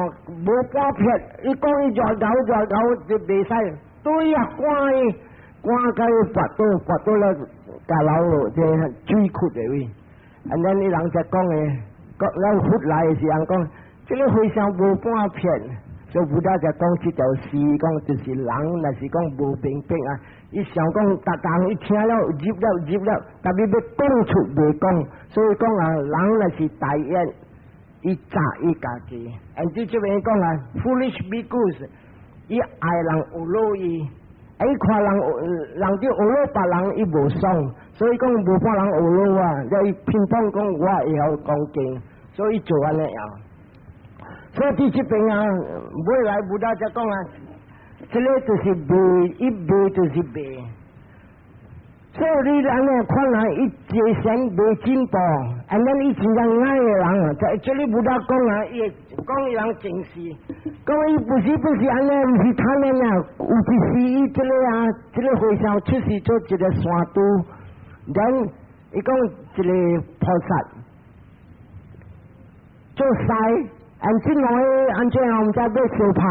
A: 無半撇，伊講伊熱𠢕熱𠢕就袂使，對啊，趕伊趕甲伊跋倒跋倒了，共流落這水窟的位，and then 伊人才講的，講了佛來的時陣講，這个和尚無半撇，所以佛陀才講這條詩，講就是人若是講無明白啊。伊想講，逐逐伊聽了入了入了，特別欲講出袂講，所以講啊，人若是大業，伊詐伊家己。and 這邊講啊，foolish bhikkhus，伊愛人學落伊，伊看人人佇學落別人，伊無爽，所以講無半人學落啊，了伊偏統講我會曉講經，所以做按呢樣。所以佇這邊啊，尾來佛陀才講啊。這个就是賣，一賣就是賣。所以你人呢，看來伊坐禪袂進步，and then 伊真正愛的人啊，在這裡佛陀講啊，伊會講伊人正事，講伊不是不是按呢，毋是貪的啊，有一時伊這个啊，這个和尚出世做一个山豬，然伊講一个菩薩做師，按這兩个按怎樣，毋知欲相拍。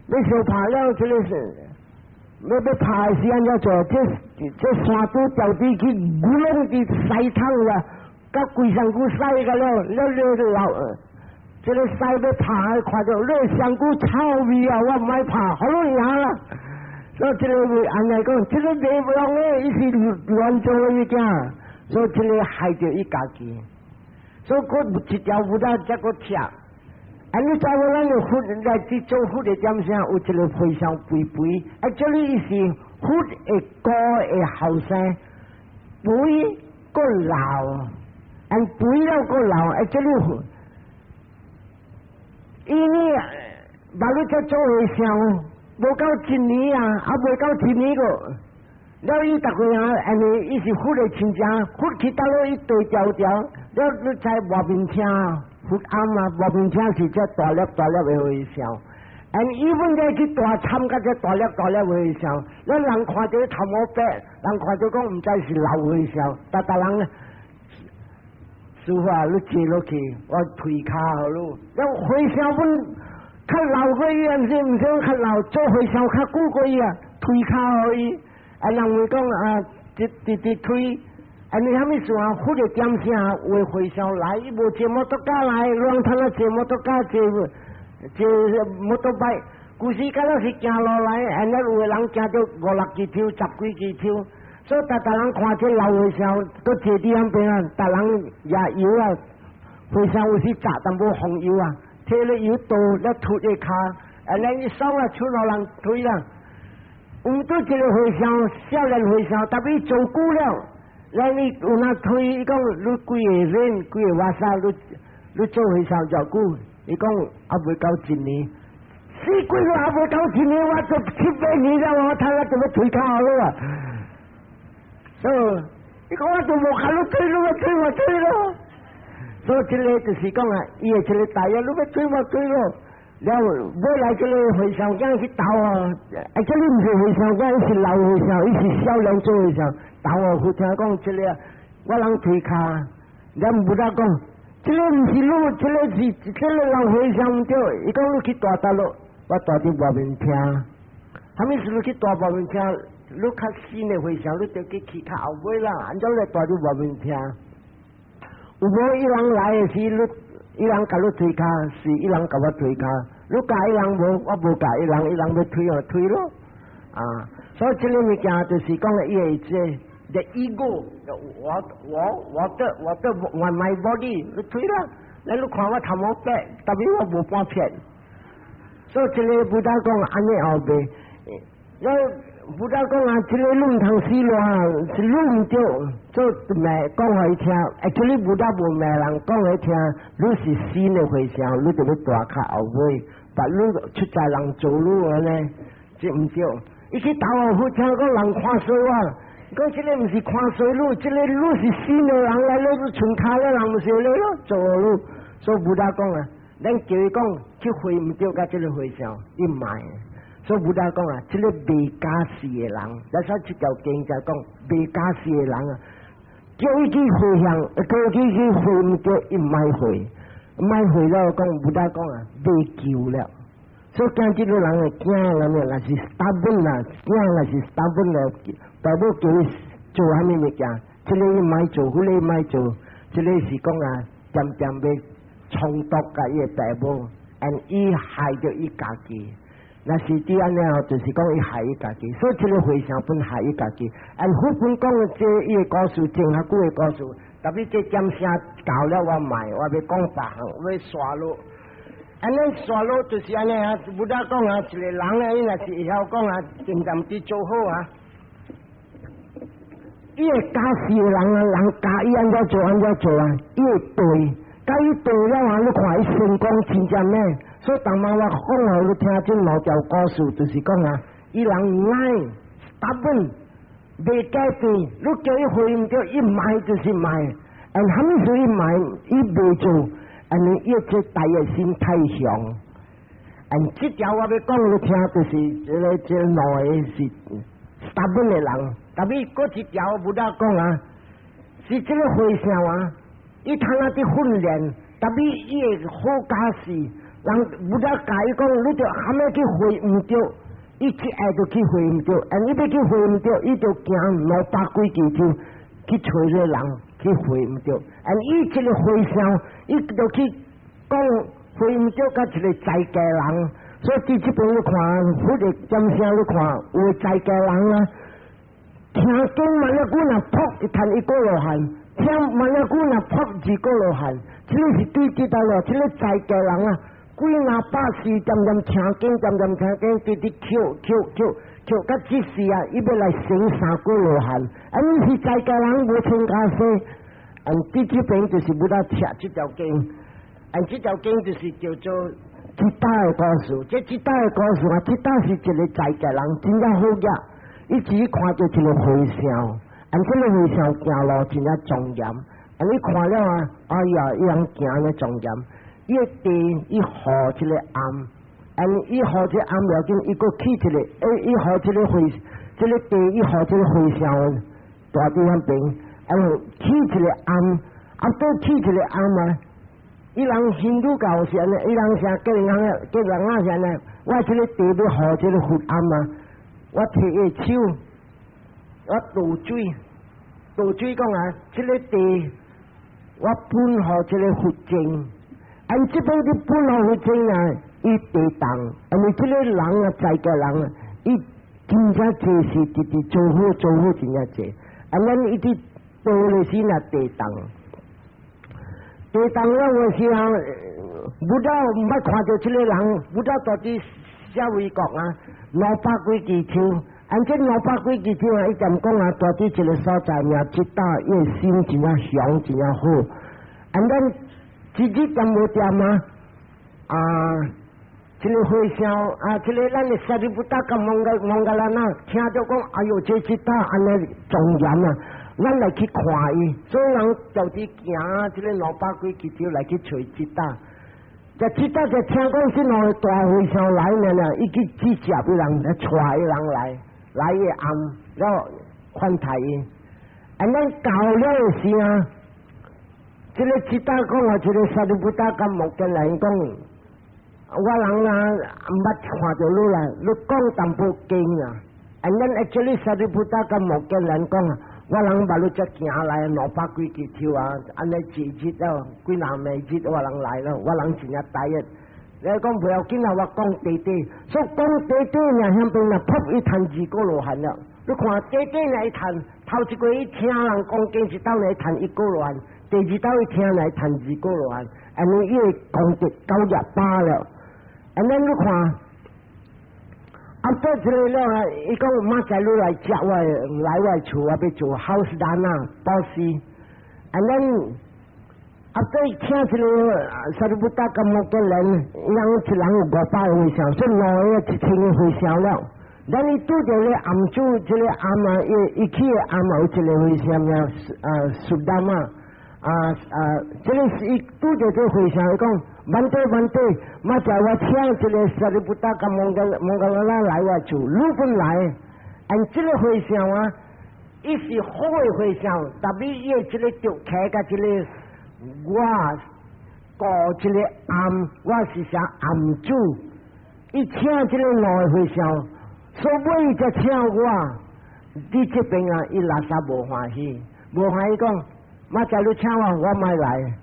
A: 欲相拍了，這个是欲拍是按怎做？這山拄掉地去，牛攏佇屎桶啦，甲規身軀屎甲了，了了老。這个屎欲拍，看著你身軀臭味啊！我毋愛拍，予你贏啦。所以這个按呢講，這个袂用的，伊是亂做的物件，所以這个害著伊家己。所以閣一條有得才閣拆。啊！你知無咱的佛來佇做佛的點啥？有一个非常肥肥，啊，這裡伊是佛的高的後生，肥閣老，啊，肥了閣老，啊，這裡。因為馬路才做和尚，無夠一年啊，猶未夠一年個。了伊逐個啊，按呢伊是佛的親情，佛去佗落伊對條條，了你知外面聽佛庵啊，外面聽是這大粒大粒的和尚。按伊本來去大參加這大粒大粒的和尚，了人看著頭毛白，人看著講毋知是老和尚，逐逐人。師父啊，你坐落去，我推跤予你。了和尚阮較老過伊，毋是毋是較老，做和尚較久過伊啊，推跤予伊。啊，人會講啊，直直直推。啊，你啥物事啊？佛的點聲有和尚來，伊無坐摩托車來，亂通啊坐摩托車坐坐摩托擺。舊時敢若是行路來，按呢有的人行著五六支抽、十幾支抽。所以逐逐人看這老和尚，閣坐佇遐邊啊，逐人也油啊，和尚有時炸淡薄紅油啊，提了油倒了吐一跤，按呢伊手啊，出老人推啦。有對這個和尚，少年和尚，特別做久了，咱伊有哪推，伊講你幾个人，幾个瓦薩，你做和尚偌久？伊講猶未夠一年，死鬼咯，猶未夠一年，我做七八年了，我睇下怎麼推跤予啊！所以，伊講我都無看你推，你欲推我推咯。所以這个就是講啊，伊的這个大約，你欲推我推咯。了尾來這个和尚囝去投啊，啊，這个毋是和尚囝，伊是老和尚，伊是少年做和尚。投哦，佛聽講這个，我人推跤，咱 Buddha 講，這个毋是你，這个是這个老和尚毋對。伊講你去蹛佗落，我蹛佇外面聽。啥物事你去蹛外面聽？你較新的和尚，你著去去較後尾啦。按怎來蹛佇外面聽？有無伊人來的時，你伊人共你推跤，是伊人共我推跤。你佮意人無，我無佮意人，伊人欲推就推咯。啊，所以這个物件就是講伊會這 the ego，我的我 my body，你推啦，你看我頭毛白，特別我無半片。所以這个 Buddha 講按呢後邊，我 Buddha 講啊，這个你毋通死亂，是你毋對，做罵講予伊聽。Actually Buddha 無罵人，講予伊聽，你是新的和尚，你著欲蹛較後尾，但你出在人做你按呢，這毋對。伊去投予佛聽講人看衰我，講這个毋是看衰你，這个你是新的人來，你是賰跤的人，毋是你咯，做你。所以 Buddha 講啊，咱叫伊講去會毋對，佮這个和尚，伊毋愛。所以 Buddha 講啊，這个未假死的人，咱說這條經就講未假死的人啊，叫伊去回向，叫伊去會毋對，伊毋愛會，毋愛會了，講 Buddha 講啊，未救了。所以驚這个人的囝，咱若是 stubborn 啦，囝若是 stubborn 啦，爸母叫伊做啥物物件，這个伊毋愛做，彼个毋愛做，這个是講啊，漸漸欲衝突佮伊的爸母，and 伊害著伊家己。若是佇按呢哦，就是講伊害伊家己，所以這个和尚本害伊家己。按佛本講的這伊的故事，前較久的故事，特別這點聲到了我賣，我欲講別項，我欲煞落。按呢煞落就是按呢啊，Buddha 講啊，一個人咧，伊若是會曉講啊，漸漸佇做好啊。伊會教示的人啊，人教伊按怎做按怎做啊，伊會對，佮伊對了啊，你看伊成功真正咩？所以當晚我講予你聽這兩條故事，就是講啊，伊人愛 stubborn 袂改變，你叫伊回毋對，伊毋愛就是毋愛，按啥物事伊毋愛，伊袂做，按呢伊這大的心太強。按這條我欲講予你聽，就是這兩個是 stubborn 的人，特別閣一條 Buddha 講啊，是這個和尚啊，伊通啊佇訓練，特別伊會好教示。人 Buddha 教伊講，你著啥物去回毋對，伊一愛就去回毋著，and 伊欲去回毋著，伊就行兩百幾支手去揣這個人去回毋著，and 伊這個和尚，伊就去講回毋著，佮一個在家人，所以佇這邊你看，佛的點聲你看，有在家人啊，聽經萬一久若撲伊趁一果羅漢，聽萬一久若撲二果羅漢，這個是對佇倒了，這個在家人啊。幾若百世漸漸聽經，漸漸聽經，直直捡捡捡捡，到這時啊，伊欲來成三果羅漢。啊，伊是在家人無穿袈裟，and 佇這邊就是欲來聽這條經，and 這條經就是叫做吉他的故事。這吉他的故事啊，吉他是一個在家人，真正好額，伊只看著一個和尚，and 這個和尚行路真正莊嚴，and 你看了啊，哎呀，伊人行咧莊嚴。伊個地伊予一個庵，and 伊予這個庵了緊，伊閣起一個，欸，伊予這個和，這個地伊予這個和尚蹛佇遐邊，and 起一個庵，啊，倒起一個庵啊！伊人印度教是按呢，伊人啥叫人叫人啊是按呢，我這個地欲予這個佛庵啊，我提伊手，我倒水，倒水講啊，這個地我分予這個佛經。按這邊啲分予佛經啊，伊地動，因為這個人啊，在家人啊，伊真正濟是直直做好做好真正濟，啊，咱伊佇倒的時若地動，地動了有時候，Buddha 毋捌看著這個人，Buddha 蹛佇舍衛國啊，兩百幾支手，按這兩百幾支手啊，伊踮講啊，蹛佇一個所在名吉大，伊的心真正祥，真正好，按咱。一日踮無踮啊？啊，這個和尚啊，這個咱的舍利弗佮摩訶摩訶蘭那，聽著講，哎喲，這吉大按呢莊嚴啊，咱來去看伊，所以人就佇行這個兩百幾支手來去揣吉大。這吉大就聽講是兩個大和尚來了呢，伊去接伊人，來帶伊人來，來伊庵，了款待伊。按咱到了的時啊。這個吉大講啊，這個舍利弗佮摩訶蘭講，我人啊毋捌看著你啦，你講淡薄經啊。And then actually 舍利弗佮摩訶蘭講啊，我人捌你遮行來兩百幾支手啊，按呢一日了，幾若暝日我人來了，我人真正大日。你講不要緊啊，我講短短，所以講短短爾遐邊啊，噗伊趁二果羅漢了。你看短短爾伊趁，頭一過伊聽人講經一道來趁一果羅漢。第二道伊聽來趁二果羅漢，按呢伊會功德九廿八了。按呢你看，啊，到這個了啊，伊講明仔你來接我，來我厝，我欲做 house dana 布施。按呢，啊，對聽這個舍利弗佮摩訶蘭，人一人有500個和尚，所以兩個1000個和尚了。咱伊拄著咧庵主，這個庵啊，伊伊起的庵嘛有一個和尚名啊，蘇達瑪。啊啊！這個是伊拄著這個和尚，伊講萬對萬對，明仔我請這個舍利弗佮摩訶摩訶蘭來我厝，你本來，按這個和尚啊，伊是好的和尚，特別伊的這個著騎佮這個我顧這個庵，我是啥庵主，伊請這個兩個和尚，所以伊才請我，佇這邊啊，伊垃圾無歡喜，無歡喜講。明仔你請我，我莫來。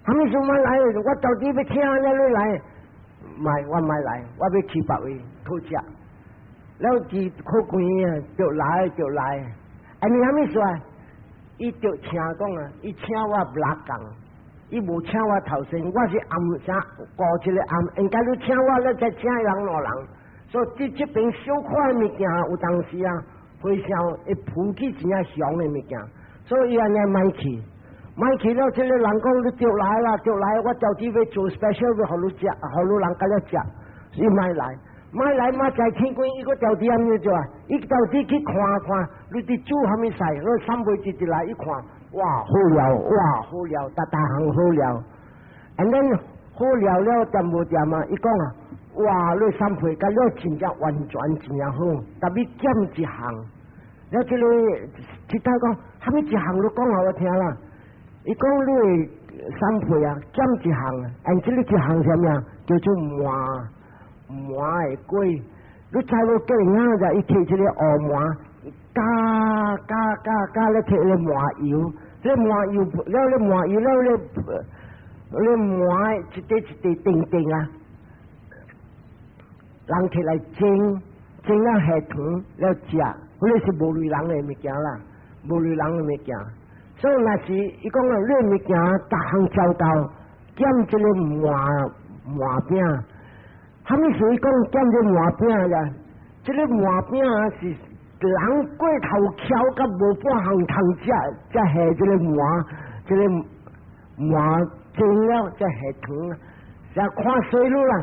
A: 啥物事莫來？我到底欲請你你來？莫，我莫來，我欲去別位討食。了伊好貴啊，就來就來。啊，你啥物事啊？伊就請講啊，伊請我六工，伊無請我頭先，我是暗啥顧一個暗，應該你請我，你才請人兩人。所以佇這邊小可的物件，有當時啊，和尚會浮起真正雄的物件。所以伊按呢莫去，莫去了，這個人講你著來啦，著來，我到底欲做 special 欲予你食，予你人共你食，伊莫來，莫來，明仔天光，伊閣調佇按呢做啊？伊到底去看看，你佇煮啥物菜？你三杯直直來一看，哇，好料，哇，好料，逐逐項好料。And then 好料了，掂無掂啊？伊講啊，哇，你三歲佮你真正完全真正好，特別減一項。了這個其他講，啥物一項你講予我聽啦？伊講你三歲啊，減一項，按這個一項啥物啊？叫做魔魔的鬼。你知無叫人啊？就伊提這個烏糜，加加加加咧提個麻油，這個麻油了咧麻油了咧，咧糜一塊一塊定定啊，人提來蒸，蒸了下糖了食，彼個是無類人的物件啦，無類人的物件。所以若是伊講啊，你物件逐項交到減這個糜糜餅，啥物事伊講減這個糜餅啦？這個糜餅是人過頭巧甲無半項通食，才下這個糜，這個糜蒸了才下糖，才看衰落啦，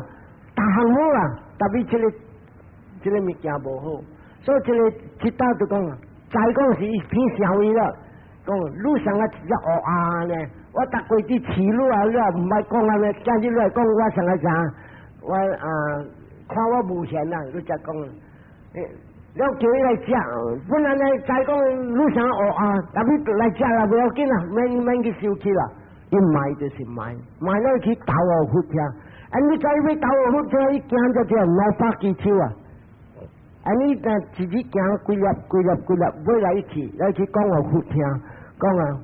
A: 逐項好啦，但是這個物件無好，所以這個這搭就講，再講是伊偏社會啦。講你上個一隻烏鴉呢？我逐過佇飼你啊，你也毋愛講啊咩？今日你來講我上個啥？我啊看我無閒啦，你才講。了叫伊來食，本來呢再講你啥烏鴉，但是來食啦，不要緊啦，免免去生氣啦。伊賣就是賣，賣了去投予佛聽。啊，你知欲投予佛聽，伊行就這兩百幾尺啊。啊，你但自己行幾粒幾粒幾粒，尾來去，來去講予佛聽。講啊，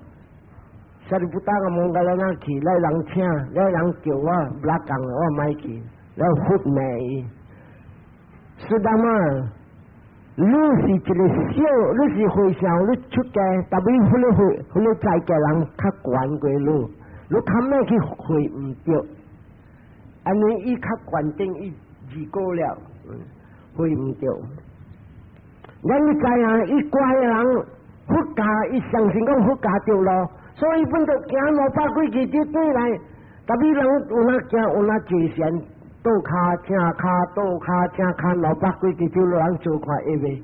A: 沙利布達個蒙哥拉那去，來人請，來人叫我，不拉講，我莫去，來佛罵伊。是的嘛，你是一個小，你是和尚，你出家，但是彼個會，彼個在家人較懸過你，你較咩去會毋著？按呢伊較懸頂，伊二過了，會毋著。咱你知影，伊乖的人。佛教伊相信講佛教對咯，所以本就行兩百幾支就轉來。但是人有哪行有哪坐禪，倒跤正跤倒跤正跤兩百幾支就人做看會袂？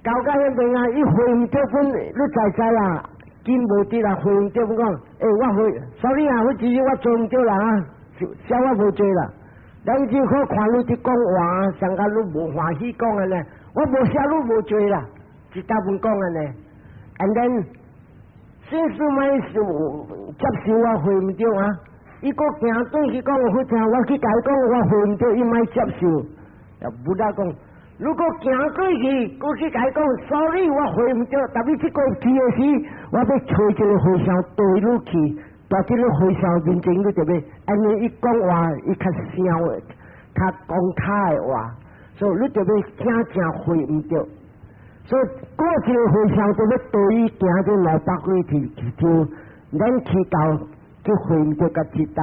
A: 到到彼邊啊，伊會毋著分，你知知啊？緊無佇啦，會毋著分講，欸，我會，sorry 啊，我只是我做毋著啦啊，寫我無做啦。咱只好看你佇講話，上甲你無歡喜講的呢，我無寫你無做啦。一大本講的呢，and then 先生咪是接受我會毋著啊？伊閣行轉去講予聽，我去共伊講我會毋著，伊莫接受。又 Buddha 講，如果行過去，閣去共伊講，sorry，我會毋著，但是這個去的時，我欲揣一個和尚帶你去，到這個和尚面前，你就欲，按呢伊講話，伊較聲較講較的話，所以你就欲正正會毋著。所以過一個和尚就欲帶伊行這兩百幾去就，咱去到去會毋著共這搭，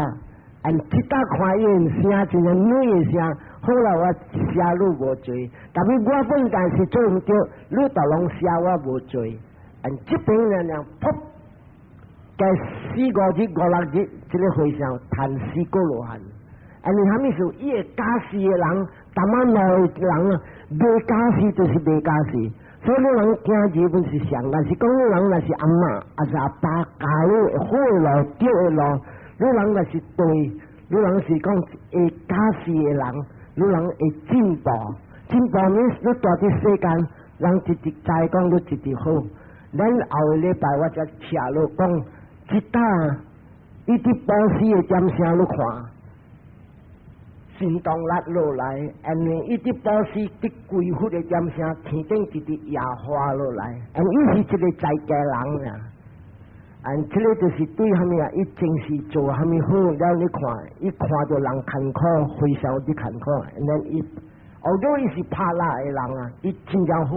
A: 按這搭看伊的聲，真正女的聲，好啦，我寫你無罪，但是我本但是做毋著，你都攏寫我無罪，按這邊爾爾，噗，該四五日五六日，這個和尚談四果羅漢，按你啥物事？伊會加持的人，淡仔路的人啊，袂加持就是袂加持。所以你人行日本是上，但是講你人若是阿嬤，抑是阿爸教你好的路，對的路，你人若是對，你人是講會加持的人，你人會進步，進步你你蹛佇世間，人一直知講你一直好。咱後個禮拜我才徛落講，這搭伊佇布施的點聲你看。神動力落來，因為伊佇布施佇歸佛的點聲，天頂一直野花落來，因伊是一個在家人啊。按這個就是對蝦米啊？伊前世做蝦米好，了你看，伊看著人艱苦，非常之艱苦。然後伊，後尾伊是拍蠟的人啊，伊真正好，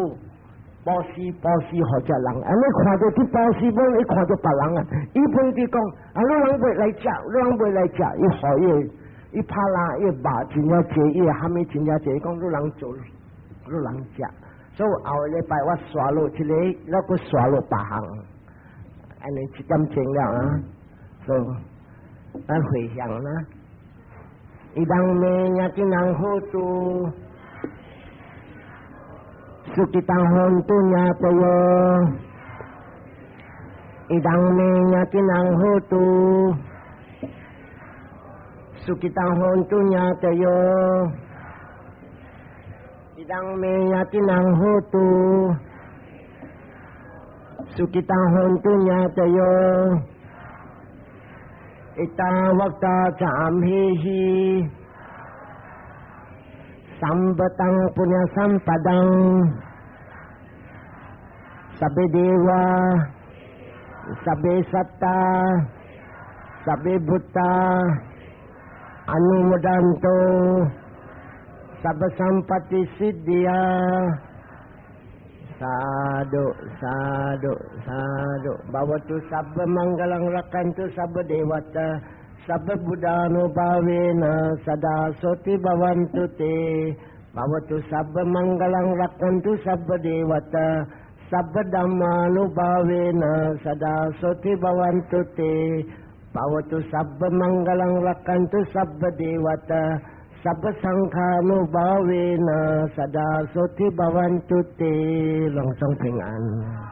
A: 布施布施予這人。按你看著佇布施，無伊看著別人啊，伊本佇講，啊，你人袂來食，你人袂來食，伊予伊。伊拍蠟，伊肉真正濟，伊蝦米真正濟，講你人做，你人食。所以後個禮拜我刷落一個，我閣刷落別項，按呢一點鐘了啊。所以咱回向啦。伊當メญาตินังโหตุสุขิตังโหนตุญาตโยอิทังเมญาตินังโหตุสุขิตังโหนตุญาตโยอิทังเมญาตินังโหตุสุขิตังโหนตุญาตโยเอตาวตาจามเหหิ Sambataṃ puññasampadaṃ Sabbe deva Sabbe satta Sabbe bhūta Anumodantu Sabba sampatti siddhiya. Sadhu, sadhu, sadhu. Bhavatu sabba maṅgalaṃ rakkhantu sabba devata sabba buddhānubhāvena sadā soti bhavantu te. Bhavatu sabba maṅgalaṃ rakkhantu sabba devata sabba dhammānubhāvena sadā soti bhavantu te. Bhavatu sabba maṅgalaṃ rakkhantu sabba devata sabba saṅkhānubhāvena sadā soti bhavantu te. 攏總平安。